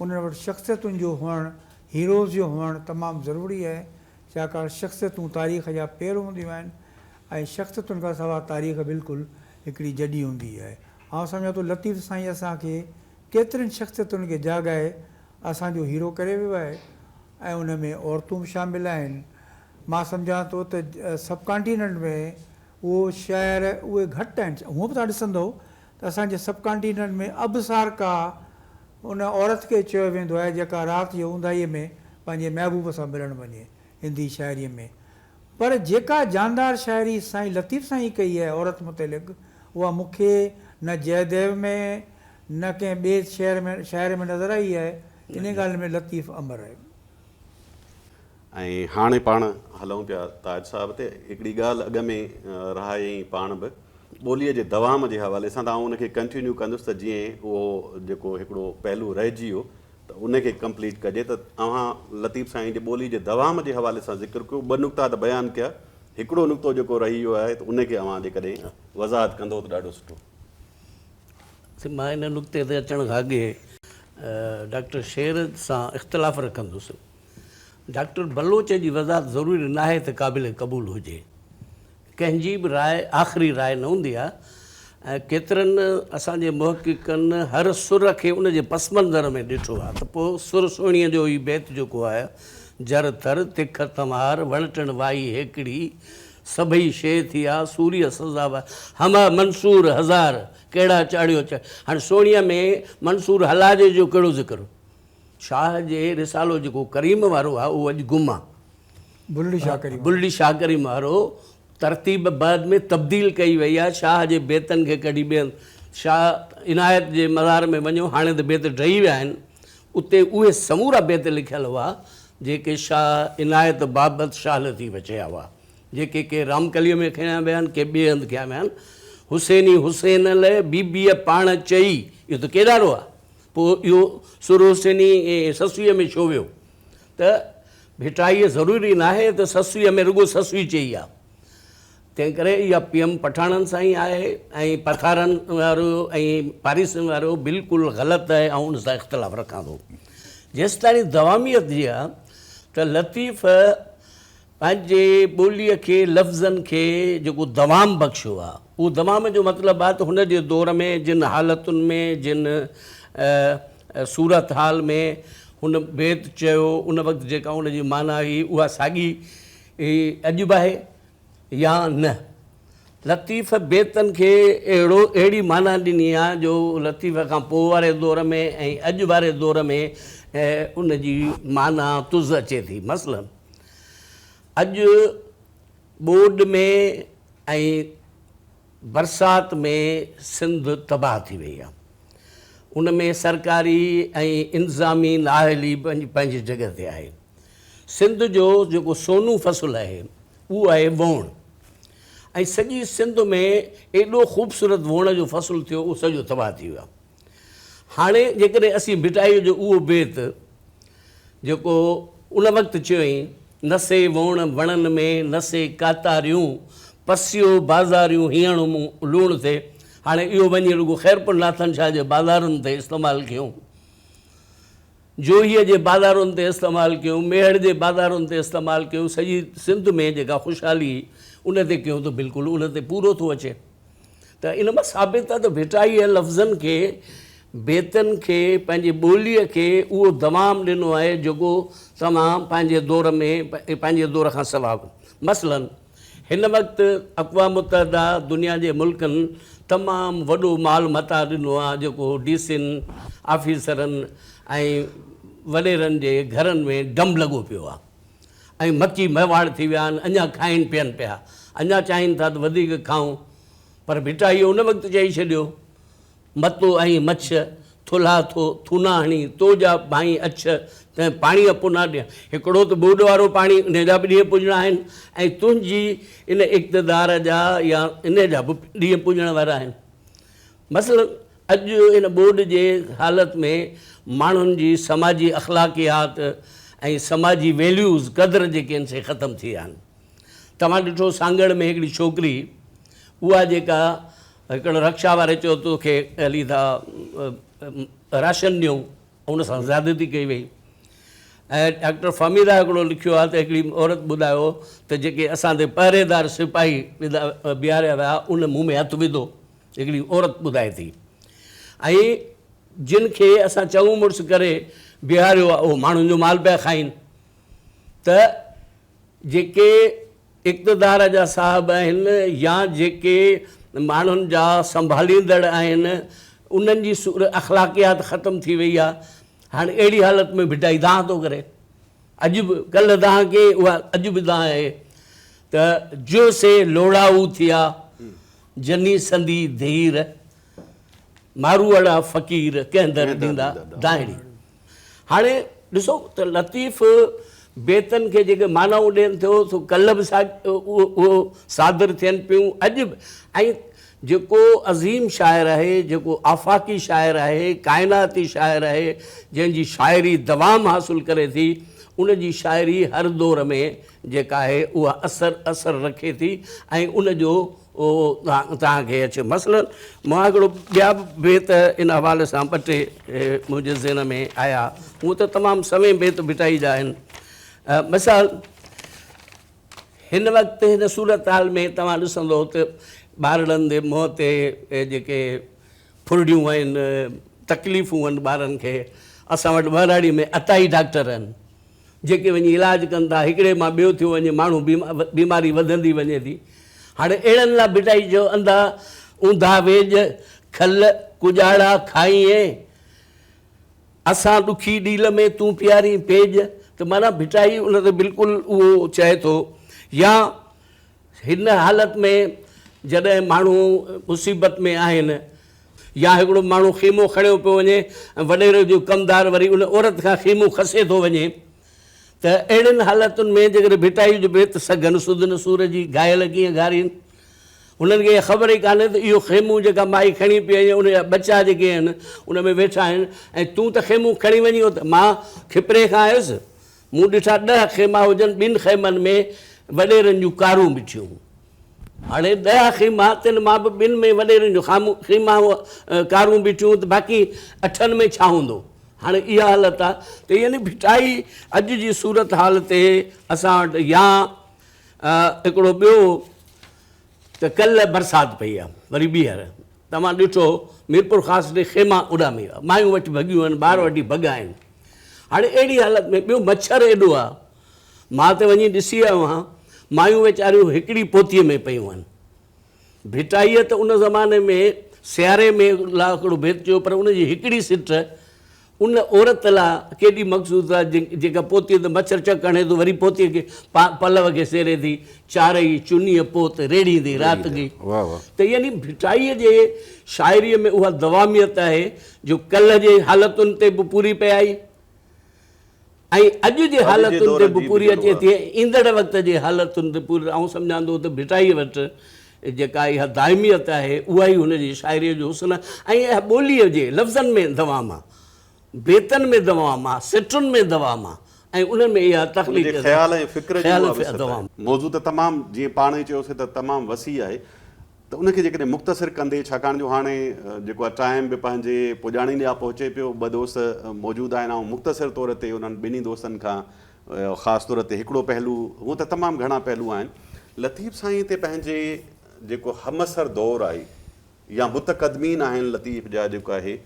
انهن وٽ شخصيتن جو هئڻ، هيروز جو هئڻ تمام ضروري آهي ڇاڪاڻ شخصيتون تاريخ جا پير هونديون آهن ۽ شخصيتن کان سواء تاريخ بلڪل هڪڙي جڏي هوندي آهي. آئون سمجهان ٿو لطيف سائين اسان کي ڪيترين شخصيتن کي جاڳائي اسان جو هيرو ڪري ويو آهي ۽ ان ۾ عورتون به شامل آهن. مان سمجهان ٿو ته سب ڪانٽيننٽ ۾ اهو شاعر اهي گهٽ آهن. هونء به توهان ڏسندؤ ته اسان جي سب ڪانٽيننٽ ۾ ابسارڪا ان عورت کي چيو ويندو آهي جيڪا رات جي اونداهيء ۾ پنهنجي محبوب سان ملڻ وڃي هندي شاعريء ۾ پر جيڪا جاندار شاعري سائين لطيف سائين ڪئي آهي عورت متعلق اها مون کي نه جئديو ۾ نه ڪنهن ٻئي شعر ۾ شاعر ۾ نظر آئي آهي. انهيء ڳالهه ۾ لطيف امر آهي. ۽ هاڻي پاڻ هلون پيا تاج صاحب تي. هڪڙي ڳالهه اڳ ۾ رهايائين پاڻ به ٻوليء جي دوام جي حوالي سان ته آئون ان کي ڪنٽينيو ڪندس ته جيئن اهو جيڪو هڪڙو پهلو رهجي ويو ته ان کي ڪمپليٽ ڪجي ته اوهان لطيف سائين جي ٻولي جي دوام جي حوالي سان ذڪر ڪيو ٻه نقطا ته بيان ڪيا هڪڙو نقطو جيڪو رهي ويو آهي ته ان کي اوهان جيڪڏهن وضاحت ڪندو ته ڏاڍو سٺو. سائين مان ان نقطي تي اچڻ کان اڳي ڊاڪٽر شير سان اختلاف رکندس. ڊاڪٽر بلوچ جي وضاحت ضروري ناهي ته قابل قبول هجي. ڪنهن جي به راء آخري راء نه هوندي آهي ۽ ڪيترن اسان جي محققن هر سر کي ان جي پس منظر ۾ ڏٺو آهي ته پوء سر سهڻيء جو هي بيت جيڪو آهي، جر ٿر، تک تنوار، وڻ ٽڻ وائي هيڪڙي، سڀئي شيء ٿيا، سوريء سزا وائي، همه منصور هزار، ڪهڙا چاڙهيو چڙهي. هاڻي سهڻيء ۾ منصور حلاج جو ڪهڙو ذڪر؟ شاهه جي رسالو جيڪو ڪريم وارو آهي اهو اڄ گم آهي. بلڙي شاهه ڪريم وارو. بلڙي شاهه ڪريم وارو ترتيب بعد ۾ تبديل ڪئي وئي آهي، شاهه جي بيتن کي ڪڍي ٻين شاهه عنايت جي مزار ۾ وڃو، هاڻي ته بيت ڊهي ويا آهن، اتي اهي سمورا بيت لکيل هئا، جيڪي شاهه عنايت بابت شاهه لطيف چيا هئا، جيڪي ڪي رامڪليء ۾ کنيا ويا آهن، ڪي ٻئي هنڌ کنيا ويا آهن. حسيني حسين لئه بيبيء پاڻ چئي، اهو ته ڪيڏارو آهي، پوء اهو سر حسيني سسئيء ۾ ڇو ويو؟ ته ڀٽائيء ضروري ناهي ته سسئيء ۾ رڳو سسئي چئي آ. تنهن ڪري اها پيم پٺاڻن سان ئي آهي ۽ پٿارن وارو ۽ پاريسين وارو بلڪل غلط آهي آئون ان سان اختلاف رکان ٿو. جيستائين دواميت جي آ ته لطيف پنهنجي ٻوليء کي لفظن کي جيڪو دوام بخشيو آ اهو دوام جو مطلب آ ته هن جي دور ۾ جن حالتن ۾ جن صورتحال ۾ هن بيت چيو، ان وقت جيڪا ان جي معنيٰ هئي، اها ساڳي اڄ به آهي يا نه؟ لطيف بيتن کي اهڙو اهڙي معنيٰ ڏني آهي جو لطيف کان پوء واري دور ۾ ۽ اڄ واري دور ۾ ان جي معنيٰ تز اچي ٿي. مثلاً اڄ ٻوڏ ۾ ۽ برسات ۾ سنڌ تباهه ٿي وئي آهي. ان ۾ سرڪاري ۽ انتظامي نااهلي پنهنجي جڳهه تي آهي. سنڌ جو جيڪو سونو فصل آهي اهو آهي ووڻ ۽ سڄي سنڌ ۾ ايڏو خوبصورت ووڻ جو فصل ٿيو اهو سڄو تباهه ٿي ويو آهي. هاڻي جيڪڏهن اسين ڀٽائيء جو اهو بيت جيڪو ان وقت چيائين، نه سي ووڻ وڻن ۾، نه سي ڪاتاريون، پسيو بازاريون هينئڻ مون لوڻ ٿئي. هاڻي اهو وڃي رڳو خيرپور ناٿن شاهه جي بازارن تي استعمال ڪيون، جوهيء جي بازارن تي استعمال ڪيون، ميهڙ جي بازارن تي استعمال ڪيون، سڄي سنڌ ۾ جيڪا خوشحالي ان تي ڪيون ته بلڪل ان تي پورو ٿو اچي. ته ان مان ثابت آهي ته ڀٽائيء لفظن کي، بيتن کي، پنهنجي ٻوليء کي اهو دوام ڏنو آهي جيڪو توهان پنهنجي دور ۾ پنهنجي دور کان سوا به. مثلاً هن وقت اقوام متحده دنيا جي ملڪن تمام وڏو مال متاع ڏنو آهي جيڪو ڊي سين، آفيسرن ۽ وڏيرن جي گهرن ۾ ڊم لڳو پيو آهي. ۽ مڪي ميواڙ ٿي ويا آهن، اڃا کائين پين پيا، اڃا چاهين ٿا ته وڌيڪ کائون، پر ڀٽائيء ان وقت چئي ڇڏيو، متو ۽ مڇ، ٿلها ٿو ٿونا هڻي، تو جا ڀائين اڇ، تنهن پاڻيء پنا ڏيان. هڪڙو ته ٻوڏ وارو پاڻي، انهيء جا به ڏينهن پڄڻا آهن ۽ تنهنجي ان اقتدار جا يا انهيء جا به ڏينهن پڄڻ وارا آهن. مثلاً اڄ ان ٻوڏ جي حالت ۾ ماڻهن جي سماجي اخلاقيات ۽ سماجي ويليوز، قدر، جيڪي آهن سي ختم ٿي ويا آهن. توهان ڏٺو سانگهڙ ۾ هڪڙي ڇوڪري اها جيڪا هڪڙو رڪشا واري چيو توکي هلي ٿا راشن ڏيون ان سان زيادتي ڪئي وئي ۽ ڊاڪٽر فهميده هڪڙو لکيو آهي ته هڪڙي عورت ٻڌايو ته جيڪي اسان تي پهريدار سپاهي بيهاريا ويا ان مون ۾ هٿ وڌو. هڪڙي عورت ٻڌائي ٿي ۽ جن کي اسان چڱو مڙس ڪري بيهاريو آهي اهو ماڻهن جو مال پيا کائين ته جيڪي اقتدار جا صاحب آهن يا جيڪي ماڻهن جا سنڀاليندڙ آهن انهن جي اخلاقيات ختم ٿي وئي آهي هاڻي اهڙي حالت ۾ ڀٽائي دانهن ٿو ڪري اڄ به ڪلهه دانهن ڪئي اها اڄ به دانهن آهي ته جو سي لوڙائو ٿيا جني سندي ڌير، ماروئڙا فقير ڪنهن در ڏيندا دانهڙي. هاڻي ڏسو ته لطيف بيتن کي جيڪي معنائون ڏين ٿيو سو ڪلهه به اهو صادر ٿين پيون اڄ به ۽ جيڪو عظيم شاعر آهي جيڪو آفاقي شاعر آهي ڪائناتي شاعر آهي جنهن جي شاعري دوام حاصل ڪري ٿي ان جي شاعري هر دور ۾ جيڪا آهي اها اثر اثر رکي ٿي ۽ ان جو توهان کي اچي مثلاً مان هڪڙو ٻيا به بيت ان حوالي سان ٻه ٽي منهنجي ذهن ۾ آيا هونء ته تمام سوين بيت ڀٽائي جا آهن مثال هن وقت هن صورتحال ۾ توهان ڏسندو ته ٻارڙن جي منهن تي جيڪي ڦرڙيون آهن، تڪليفون آهن ٻارن کي، اسان وٽ ٻهراڙي ۾ عطائي ڊاڪٽر آهن، جيڪي وڃي علاج ڪن ٿا، هڪڙي مان ٻيو ٿيو وڃي، ماڻهو بيماري وڌندي وڃي ٿي. هاڻي اهڙن لاء ڀٽائي چيو، انڌا اونڌا ويڄ، کل ڪڄاڙا کائين، اسان ڏکي ڏيل ۾ تون پيارين پيڄ، ته معنيٰ ڀٽائي ان تي بلڪل اهو چئي ٿو يا هن حالت ۾ جڏهن ماڻهو مصيبت ۾ آهن يا هڪڙو ماڻهو خيمو کڻيو پيو وڃي ۽ وڏيري جو ڪمدار وري ان عورت کان خيمو کسي ٿو وڃي ته اهڙين حالتن ۾ جيڪڏهن ڀٽائي جو بيت سگهن سڌ نه سور جي گهايل ڪيئن گهارين هنن کي اها خبر ئي ڪانهي ته اهو خيمو جيڪا مائي کڻي پئي ۽ ان جا ٻچا جيڪي آهن ان ۾ ويٺا آهن ۽ تون ته خيمو کڻي وڃين ات مان کپري کان آيس مون ڏٺا ڏهه خيما هجن، ٻن خيمن ۾ وڏيرن جون ڪارون بيٺيون. هاڻي ڏهه خيما، تن مان به ٻن ۾ وڏيرن جون خيما ڪارون بيٺيون ته باقي اٺن ۾ ڇا هوندو؟ هاڻي اها حالت آ ته يعني ڀٽائي اڄ جي صورتحال تي اسان وٽ يا هڪڙو ٻيو ته ڪلهه برسات پئي آ وري ٻيهر توهان ڏٺو ميرپورخاص ڏي خيما اڏامي ويا، مايون وٺي ڀڳيون آهن، ٻار وٺي ڀڳا آهن. هاڻي اهڙي حالت ۾ ٻيو مڇر ايڏو آ، مان ته وڃي ڏسي آيو آهيان، مايون ويچاريون هڪڙي پوتيء ۾ پيون آهن. ڀٽائيء ته ان زماني ۾ سياري ۾ لا هڪڙو بيت چيو پر ان جي هڪڙي سٽ ان عورت لا ڪيڏي مقصود آ جيڪا پوتيء تي مڇر چڪ هڻي ٿو وري پوتيء کي پلو کي سيري ٿي، چارئي چنيء پوت ريڙهيندي رات گئي. ته يعني ڀٽائيء جي شاعريء ۾ اها دواميت آهي جو ڪلهه جي حالتن تي به پوري پئي آئي ۽ اڄ جي حالتن تي به پوري اچي ٿي ۽ ايندڙ وقت جي حالتن تي پوري. آئون سمجهان ٿو ته ڀٽائيء وٽ جيڪا اها دائميت آهي اها ئي هن جي شاعريء جو حسن آهي ۽ اها ٻوليء جي لفظن ۾ دوام آهي، بيتن ۾ دوام آهي، سٽن ۾ دوام آهي ۽ انهن ۾ اها تخليق ان جي خيال ۽ فڪر جي خيال اها ۽ وسعت دوام. آهي. موضوع ته تمام جيئن پاڻ ئي چيوسين ته تمام وسيع آهي ته ان کي جيڪڏهن مختصر ڪندي ڇاڪاڻ جو هاڻي جيڪو آهي ٽائيم به پنهنجي پڄاڻي ڏانهن پهچي پيو ٻه دوست موجود آهن آئون مختصر طور تي انهن ٻنهي دوستن کان خاص طور تي هڪڙو پهلو هونء ته تمام گهڻا پهلو آهن لطيف سائين تي پنهنجي جيڪو همعصر دور آهي يا متقدمين آهن لطيف جا جيڪو آهي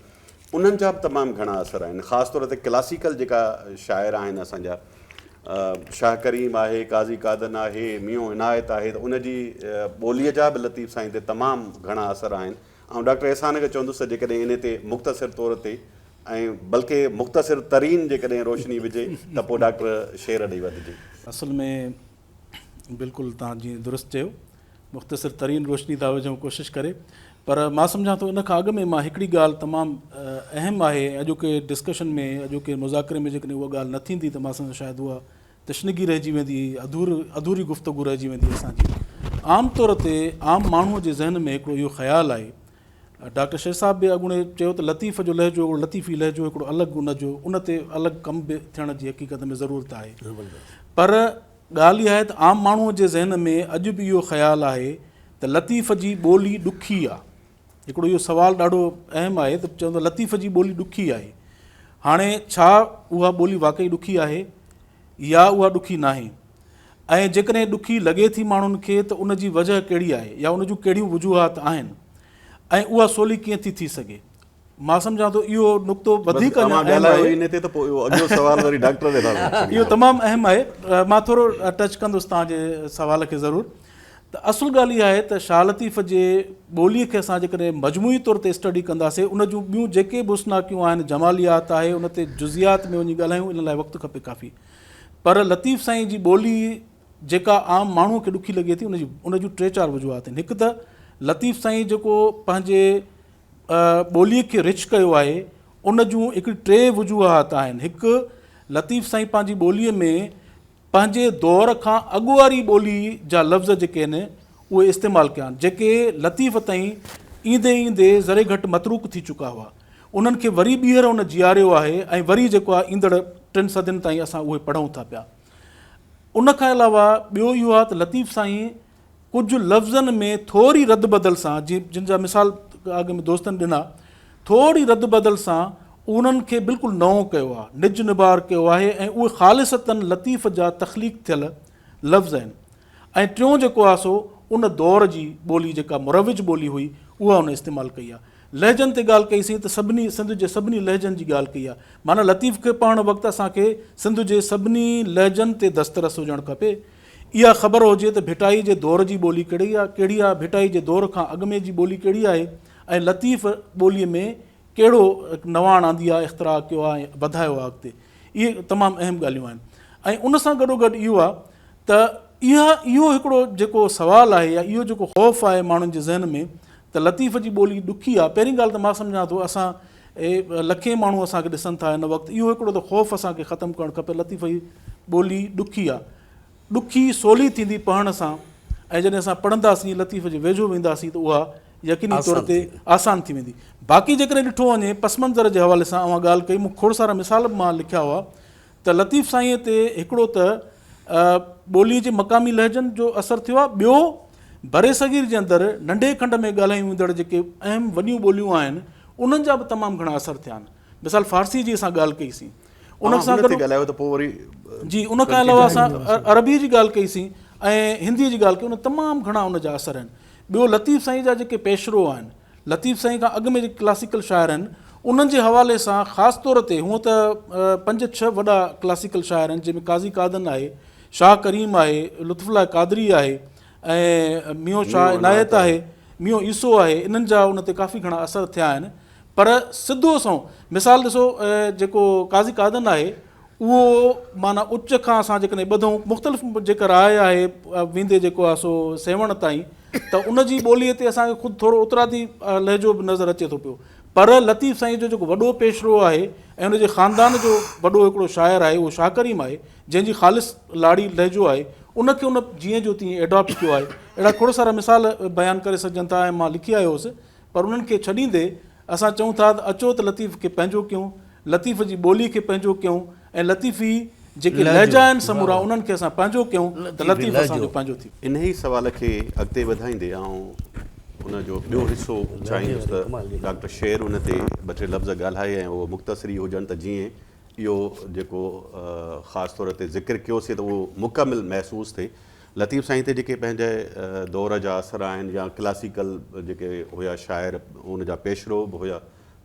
انهن جا به تمام گهڻا اثر آهن خاص طور تي ڪلاسيڪل جيڪا شاعر آهن اسان جا شاهه ڪريم آهي قاضي قادن آهي ميون عنايت آهي ته ان جي ٻوليء جا به لطيف سائين تي تمام گهڻا اثر آهن آئون ڊاڪٽر احسان کي چوندس ته جيڪڏهن انهي تي مختصر طور تي ۽ بلڪه مختصر ترين جيڪڏهن روشني وجهي ته پوء ڊاڪٽر شير ڏي وڌجي. اصل ۾ بلڪل توهان جيئن درست چيو مختصر ترين روشني ٿا وجهون ڪوشش ڪري پر مان سمجهان ٿو ان کان اڳ ۾ مان هڪڙي ڳالهه تمام اهم آهي اڄوڪي ڊسڪشن ۾ اڄوڪي مذاڪري ۾ جيڪڏهن اها ڳالهه نه ٿيندي ته مان سمجهان شايد اها تشنگي رهجي ويندي اڌور اڌوري گفتگو رهجي ويندي اسان جي عام طور تي عام ماڻهو جي ذهن ۾ هڪڙو اهو خيال آهي ڊاڪٽر شيخ صاحب به اڳوڻي چيو ته لطيف جو لهجو هڪڙو لطيفي لهجو هڪڙو الڳ ان جو ان تي الڳ ڪم به ٿيڻ جي حقيقت ۾ ضرورت آهي پر ڳالهه اها آهي ته عام ماڻهوء جي ذهن ۾ اڄ به اهو خيال آهي ته لطيف جي ٻولي ڏکي آ. هڪڙو اهو سوال ڏاڍو اهم آهي ته چون ٿا لطيف جي ٻولي ڏکي آهي. هاڻي ڇا اها ٻولي واقعي ڏکي آهي يا اها ڏکي ناهي؟ ۽ جيڪڏهن ڏکي لڳي ٿي ماڻهن کي ته ان جي وجهه ڪهڙي آهي يا ان جون ڪهڙيون وجوهات آهن ۽ اها سولي ڪيئن ٿي ٿي سگهي؟ مان سمجهان ٿو اهو نقطو وڌيڪ اڃا اهم آهي. اهو تمام اهم آهي. مان ٿورو ٽچ ڪندس توهان جي سوال کي ضرور ته اصل ڳالهه اها آهي ته شاهه لطيف جي ٻوليء کي اسان جيڪڏهن مجموعي طور تي اسٽڊي ڪنداسين ان جون ٻيون جيڪي به حسناڪيون آهن جماليات آهي ان تي جزئيات ۾ وڃي ڳالهايون ان لاء وقت کپي ڪافي پر لطيف سائين جي ٻولي جيڪا عام ماڻهوء کي ڏکي لڳي ٿي ان جي ان جون ٽي چار وجوهات آهن هڪ ته لطيف سائين جيڪو پنهنجي ٻوليء کي رچ ڪيو آهي ان جون هڪڙي ٽي وجوهات آهن هڪ لطيف سائين پنهنجي ٻوليء ۾ پنهنجي دور کان اڳ واري ٻولي جا لفظ جيڪي آهن اهي استعمال ڪيا آهن جيڪي لطيف تائين ايندي ايندي ذري گهٽ متروڪ ٿي چڪا هئا انهن کي وري ٻيهر ان جياريو آهي ۽ وري جيڪو آهي ايندڙ ٽن صدين تائين اسان اهي پڙهون ٿا پيا. ان کان علاوه ٻيو اهو آهي ته لطيف سائين ڪجهه لفظن ۾ ٿوري رد بدل سان جن جا مثال اڳ ۾ دوستن ڏنا ٿوري رد بدل سان انهن کي بلڪل نئون ڪيو آهي، نج نبار ڪيو آهي ۽ اهي خالصتاً لطيف جا تخليق ٿيل لفظ آهن. ۽ ٽيون جيڪو آهي سو ان دور جي ٻولي جيڪا مروج ٻولي هئي اها ان استعمال ڪئي آهي. لهجن تي ڳالهه ڪئي سين ته سڀني سنڌ جي سڀني لهجن جي ڳالهه ڪئي آهي. معنيٰ لطيف کي پڙهڻ وقت اسان کي سنڌ جي سڀني لهجن تي دسترس هجڻ کپي. اها خبر هجي ته ڀٽائي جي دور جي ٻولي ڪهڙي ڪهڙي آهي، ڀٽائي جي دور کان اڳ ۾ جي ٻولي ڪهڙي آهي ۽ لطيف ٻوليء ۾ ڪهڙو نواڻ آندي آهي، اختراع ڪيو آهي ۽ وڌايو آهي اڳتي. اهي تمام اهم ڳالهيون آهن ۽ ان سان گڏوگڏ اهو آهي ته اها اهو هڪڙو جيڪو سوال آهي يا اهو جيڪو خوف آهي ماڻهن جي ذهن ۾ ته لطيف جي ٻولي ڏکي آهي پهرين ڳالهه ته مان سمجهان ٿو اسان لکين ماڻهو اسان کي ڏسن ٿا هن وقت اهو هڪڙو ته خوف اسان کي ختم ڪرڻ کپي لطيف جي ٻولي ڏکي آهي ڏکي سولي ٿيندي پڙهڻ سان ۽ جڏهن اسان پڙهنداسين لطيف جي ويجهو وينداسين ته اها يقيني طور تي آسان ٿي ويندي باقي جيڪڏهن ڏٺو وڃي پس منظر جي حوالي سان اوهان ڳالهه ڪئي مون کوڙ سارا مثال به مان لکيا هئا ته لطيف سائينء تي هڪڙو ته ٻوليء جي مقامي لهجن جو اثر ٿيو آهي ٻيو برصغير جي اندر ننڍي کنڊ ۾ ڳالهايون ويندڙ جيڪي اهم وڏيون ٻوليون آهن انهن جا به تمام گهڻا اثر ٿيا آهن مثال فارسي جي اسان ڳالهه ڪئي سين ان سان گڏ ڳالهايو ته پوء وري جي ان کان علاوه اسان عربي جي ڳالهه ڪئي سين ۽ هندي جي ڳالهه ڪئي ان تمام گهڻا ان جا اثر آهن ٻيو لطيف سائين جا جيڪي پيشرو آهن لطيف سائين کان اڳ ۾ جيڪي ڪلاسيڪل شاعر آهن انهن جي حوالي سان خاص طور تي هونء ته پنج ڇهه وڏا ڪلاسيڪل شاعر آهن جنهن ۾ قاضي قادن آهي، شاهه ڪريم آهي، لطف الله قادري آهي ۽ ميون شاهه عنايت آهي، ميون عيسو آهي انهن جا ان تي ڪافي گهڻا اثر ٿيا آهن پر سڌو سنئون مثال ڏسو جيڪو قاضي قادن آهي اهو معنيٰ اچ کان اسان جيڪڏهن ٻڌون مختلف جيڪا راء آهي ويندي جيڪو آهي سو سيوهڻ تائين ته ان جي ٻوليء تي اسان کي خود ٿورو اترادي لهجو به نظر اچي ٿو پيو پر لطيف سائين جو جيڪو وڏو پيشرو آهي ۽ ان جي خاندان جو وڏو هڪڙو شاعر آهي اهو شاهه ڪريم آهي جنهن جي خالص لاڙي لهجو آهي ان کي ان جيئن جو تيئن ايڊاپٽ ڪيو آهي اهڙا کوڙ سارا مثال بيان ڪري سگهجن ٿا ۽ مان لکي آيو هوس پر انهن کي ڇڏيندي اسان چئون ٿا ته اچو ته لطيف کي پنهنجو ڪيون، لطيف جي ٻولي کي پنهنجو ڪيون ۽ لطيفي جيڪي لهجا آهن سمورا انهن کي اسان پنهنجو ڪيون ته لطيف اسان جو پنهنجو ٿي. انهيء سوال کي اڳتي وڌائيندي آئون ان جو ٻيو حصو چاهيندس ته ڊاڪٽر شير ان تي ٻه ٽي لفظ ڳالهائي ۽ اهو مختصر ئي هجن ته جيئن اهو جيڪو خاص طور تي ذڪر ڪيوسين ته اهو مڪمل محسوس ٿئي. لطيف سائين تي جيڪي پنهنجي دور جا اثر آهن يا ڪلاسيڪل جيڪي هيا شاعر ان جا پيشرو به هيا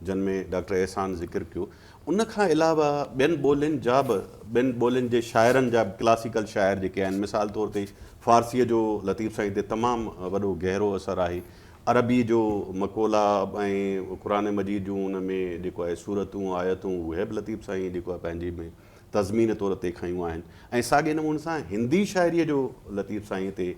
جن ۾ ڊاڪٽر احسان ذڪر ڪيو ان کان علاوه ٻين ٻولين جا به ٻين ٻولين جي شاعرن جا به ڪلاسيڪل شاعر جيڪي آهن مثال طور تي فارسيء جو لطيف سائين تي تمام وڏو گهرو اثر آهي عربي جو مقولا ۽ قرآن مجيد جون ان ۾ جيڪو آهي سورتون آيتون اهي به لطيف سائين جيڪو آهي پنهنجي ۾ تضمين طور تي کنيون آهن ۽ ساڳئي نموني سان هندي شاعريء جو لطيف سائين تي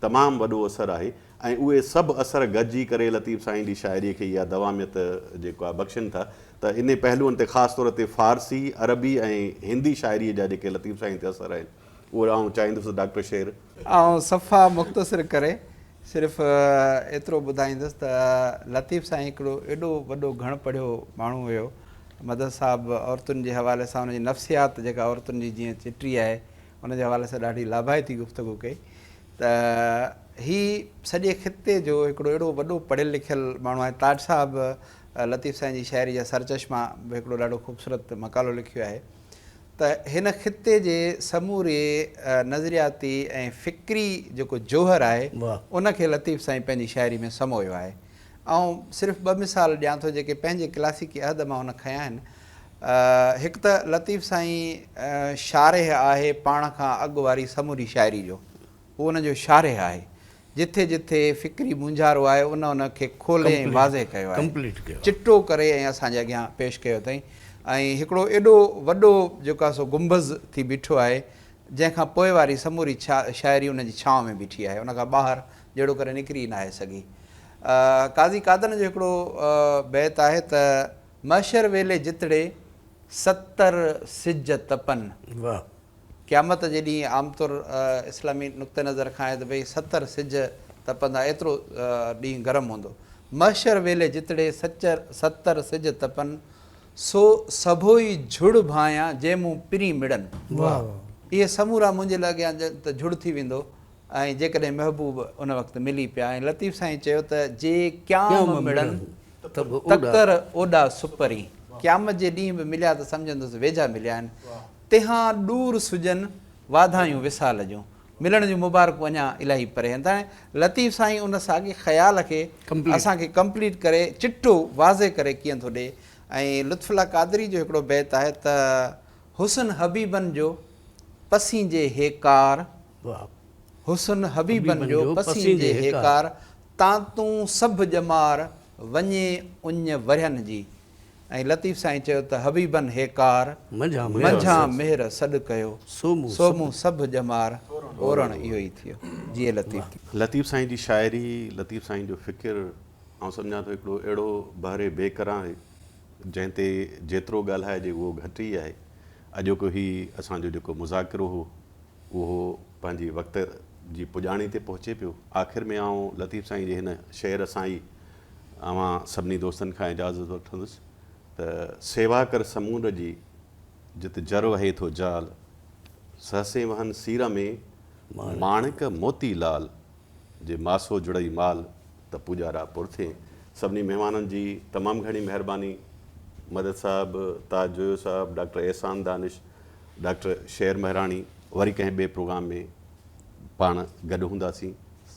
تمام وڏو اثر آهي ۽ اهي سڀ اثر گڏجي ڪري لطيف سائين جي شاعريء کي اها دواميت جيڪا بخشين ٿا ته انهي پهلوئن تي خاص طور تي فارسي، عربي ۽ هندي شاعريء جا جيڪي لطيف سائين تي اثر آهن اهو آئون چاهيندس ته ڊاڪٽر شير. آئون صفا مختصر ڪري صرف ايترو ٻڌائيندس ته لطيف سائين هڪڙو ايڏو وڏو گهڻ پڙهيو ماڻهو هيو. مدد صاحب عورتن جي حوالي سان ان جي نفسيات جيڪا عورتن جي جيئن چٽي آهي ان جي حوالي سان ڏاڍي لاڀائتي گفتگو ڪئي ته هي سڄي خطي جو هڪڙو اهڙو وڏو پڙهيل لکيل ماڻهو آهي. تاج صاحب لطيف سائين جي شاعري جا سرچشما به هڪڙو ڏاڍو خوبصورت مقالو لکيو آهي. ته هن خطي جي سموري نظرياتي ۽ فڪري جيڪو جوهر آهي ان کي لطيف سائين پنهنجي شاعري ۾ سمويو آهي. آئون صرف ٻه مثال ڏيان ٿو جيڪي پنهنجي ڪلاسيڪي عهد مان هن کنيا آهن. هڪ ته لطيف سائين شارح آهي پاڻ کان اڳ واري سموري شاعري جو. هو ان جو شارح آهي. جٿي جٿي فڪري مونجهارو آهي ان ان کي کولي ۽ واضح ڪيو آهي. چٽو ڪري ۽ اسان جي اڳيان پيش ڪيو اٿئين ۽ هڪڙو ايڏو وڏو جيڪو آهي سو گنبذ ٿي بيٺو آهي جنهن کان پوء واري سموري شاعري ان جي ڇانو ۾ بيٺي آهي ان کان ٻاهر جهڙو ڪري نڪري ئي ناهي سگهي. قاضي قادن جو هڪڙو بيت آهي ته محشر ويلي جتڙي ستر سج تپن. قيامت جي ڏينهن عام طور اسلامي نقطه نظر کان آهي ته ڀئي 70 سج تپندا ايترو ڏينهن گرم هوندو. محشر ويلي جتڙي سچر 70 سج تپن سو سڀوئي جھڙ ڀانئيان جي مون پرين مڙن. اهي سمورا منهنجي لاء اڳيان ڄڻ ته جھڙ ٿي ويندو ۽ جيڪڏهن محبوب ان وقت ملي پيا ۽ لطيف سائين چيو ته جي قيام مڙن تڪر اوڏا سپرين قيامت جي ڏينهن به مليا ته سمجهندس ويجها مليا آهن. تنهان ڏور سجن، واڌايون وصال جون. ملڻ جون مبارڪون اڃا الاهي پري آهن. ته هاڻي لطيف سائين ان ساڳي خيال کي اسان کي ڪمپليٽ ڪري چٽو واضح ڪري ڪيئن ٿو ڏئي ۽ لطف الله قادري جو هڪڙو بيت آهي ته حسن حبيبن جو پسين جي هيڪار، حسن حبيبن جو پسين جي هيڪار، تان تون سڀ ڄمار وڃي اڃ ورهين جي. ۽ لطيف سائين چيو ته حبيبن هيڪار، منجهان مهر سڏ ڪيو، سو مون سڀ ڄمار، اورڻ اهو ئي ٿيو. جيئي لطيف. لطيف سائين جي شاعري، لطيف سائين جو فڪر، آئون سمجهان ٿو هڪڙو اهڙو بحر بيڪران آهي، جنهن تي جيترو ڳالهائجي اهو گهٽ ئي آهي. اڄوڪو هي اسان جو جيڪو مذاڪرو هو، اهو پنهنجي وقت جي پڄاڻي تي پهچي پيو. آخر ۾ آئون لطيف سائين جي هن شعر سان ئي اوهان سڀني دوستن کان اجازت وٺندس ته سيوا ڪر سمونڊ جي، جت جر وهي ٿو جال، سهسين وهن سير ۾، ماڻڪ موتي لال، جي ماسو جڙئي مال، ته پوڄارا پر ٿئين. سڀني مهمانن جي تمام گهڻي مهرباني. مدد صاحب، تاج جويو صاحب، ڊاڪٽر احسان دانش، ڊاڪٽر شير مهراڻي وري ڪنهن ٻئي پروگرام ۾ پاڻ گڏ هونداسين.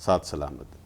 ساٿ سلامت.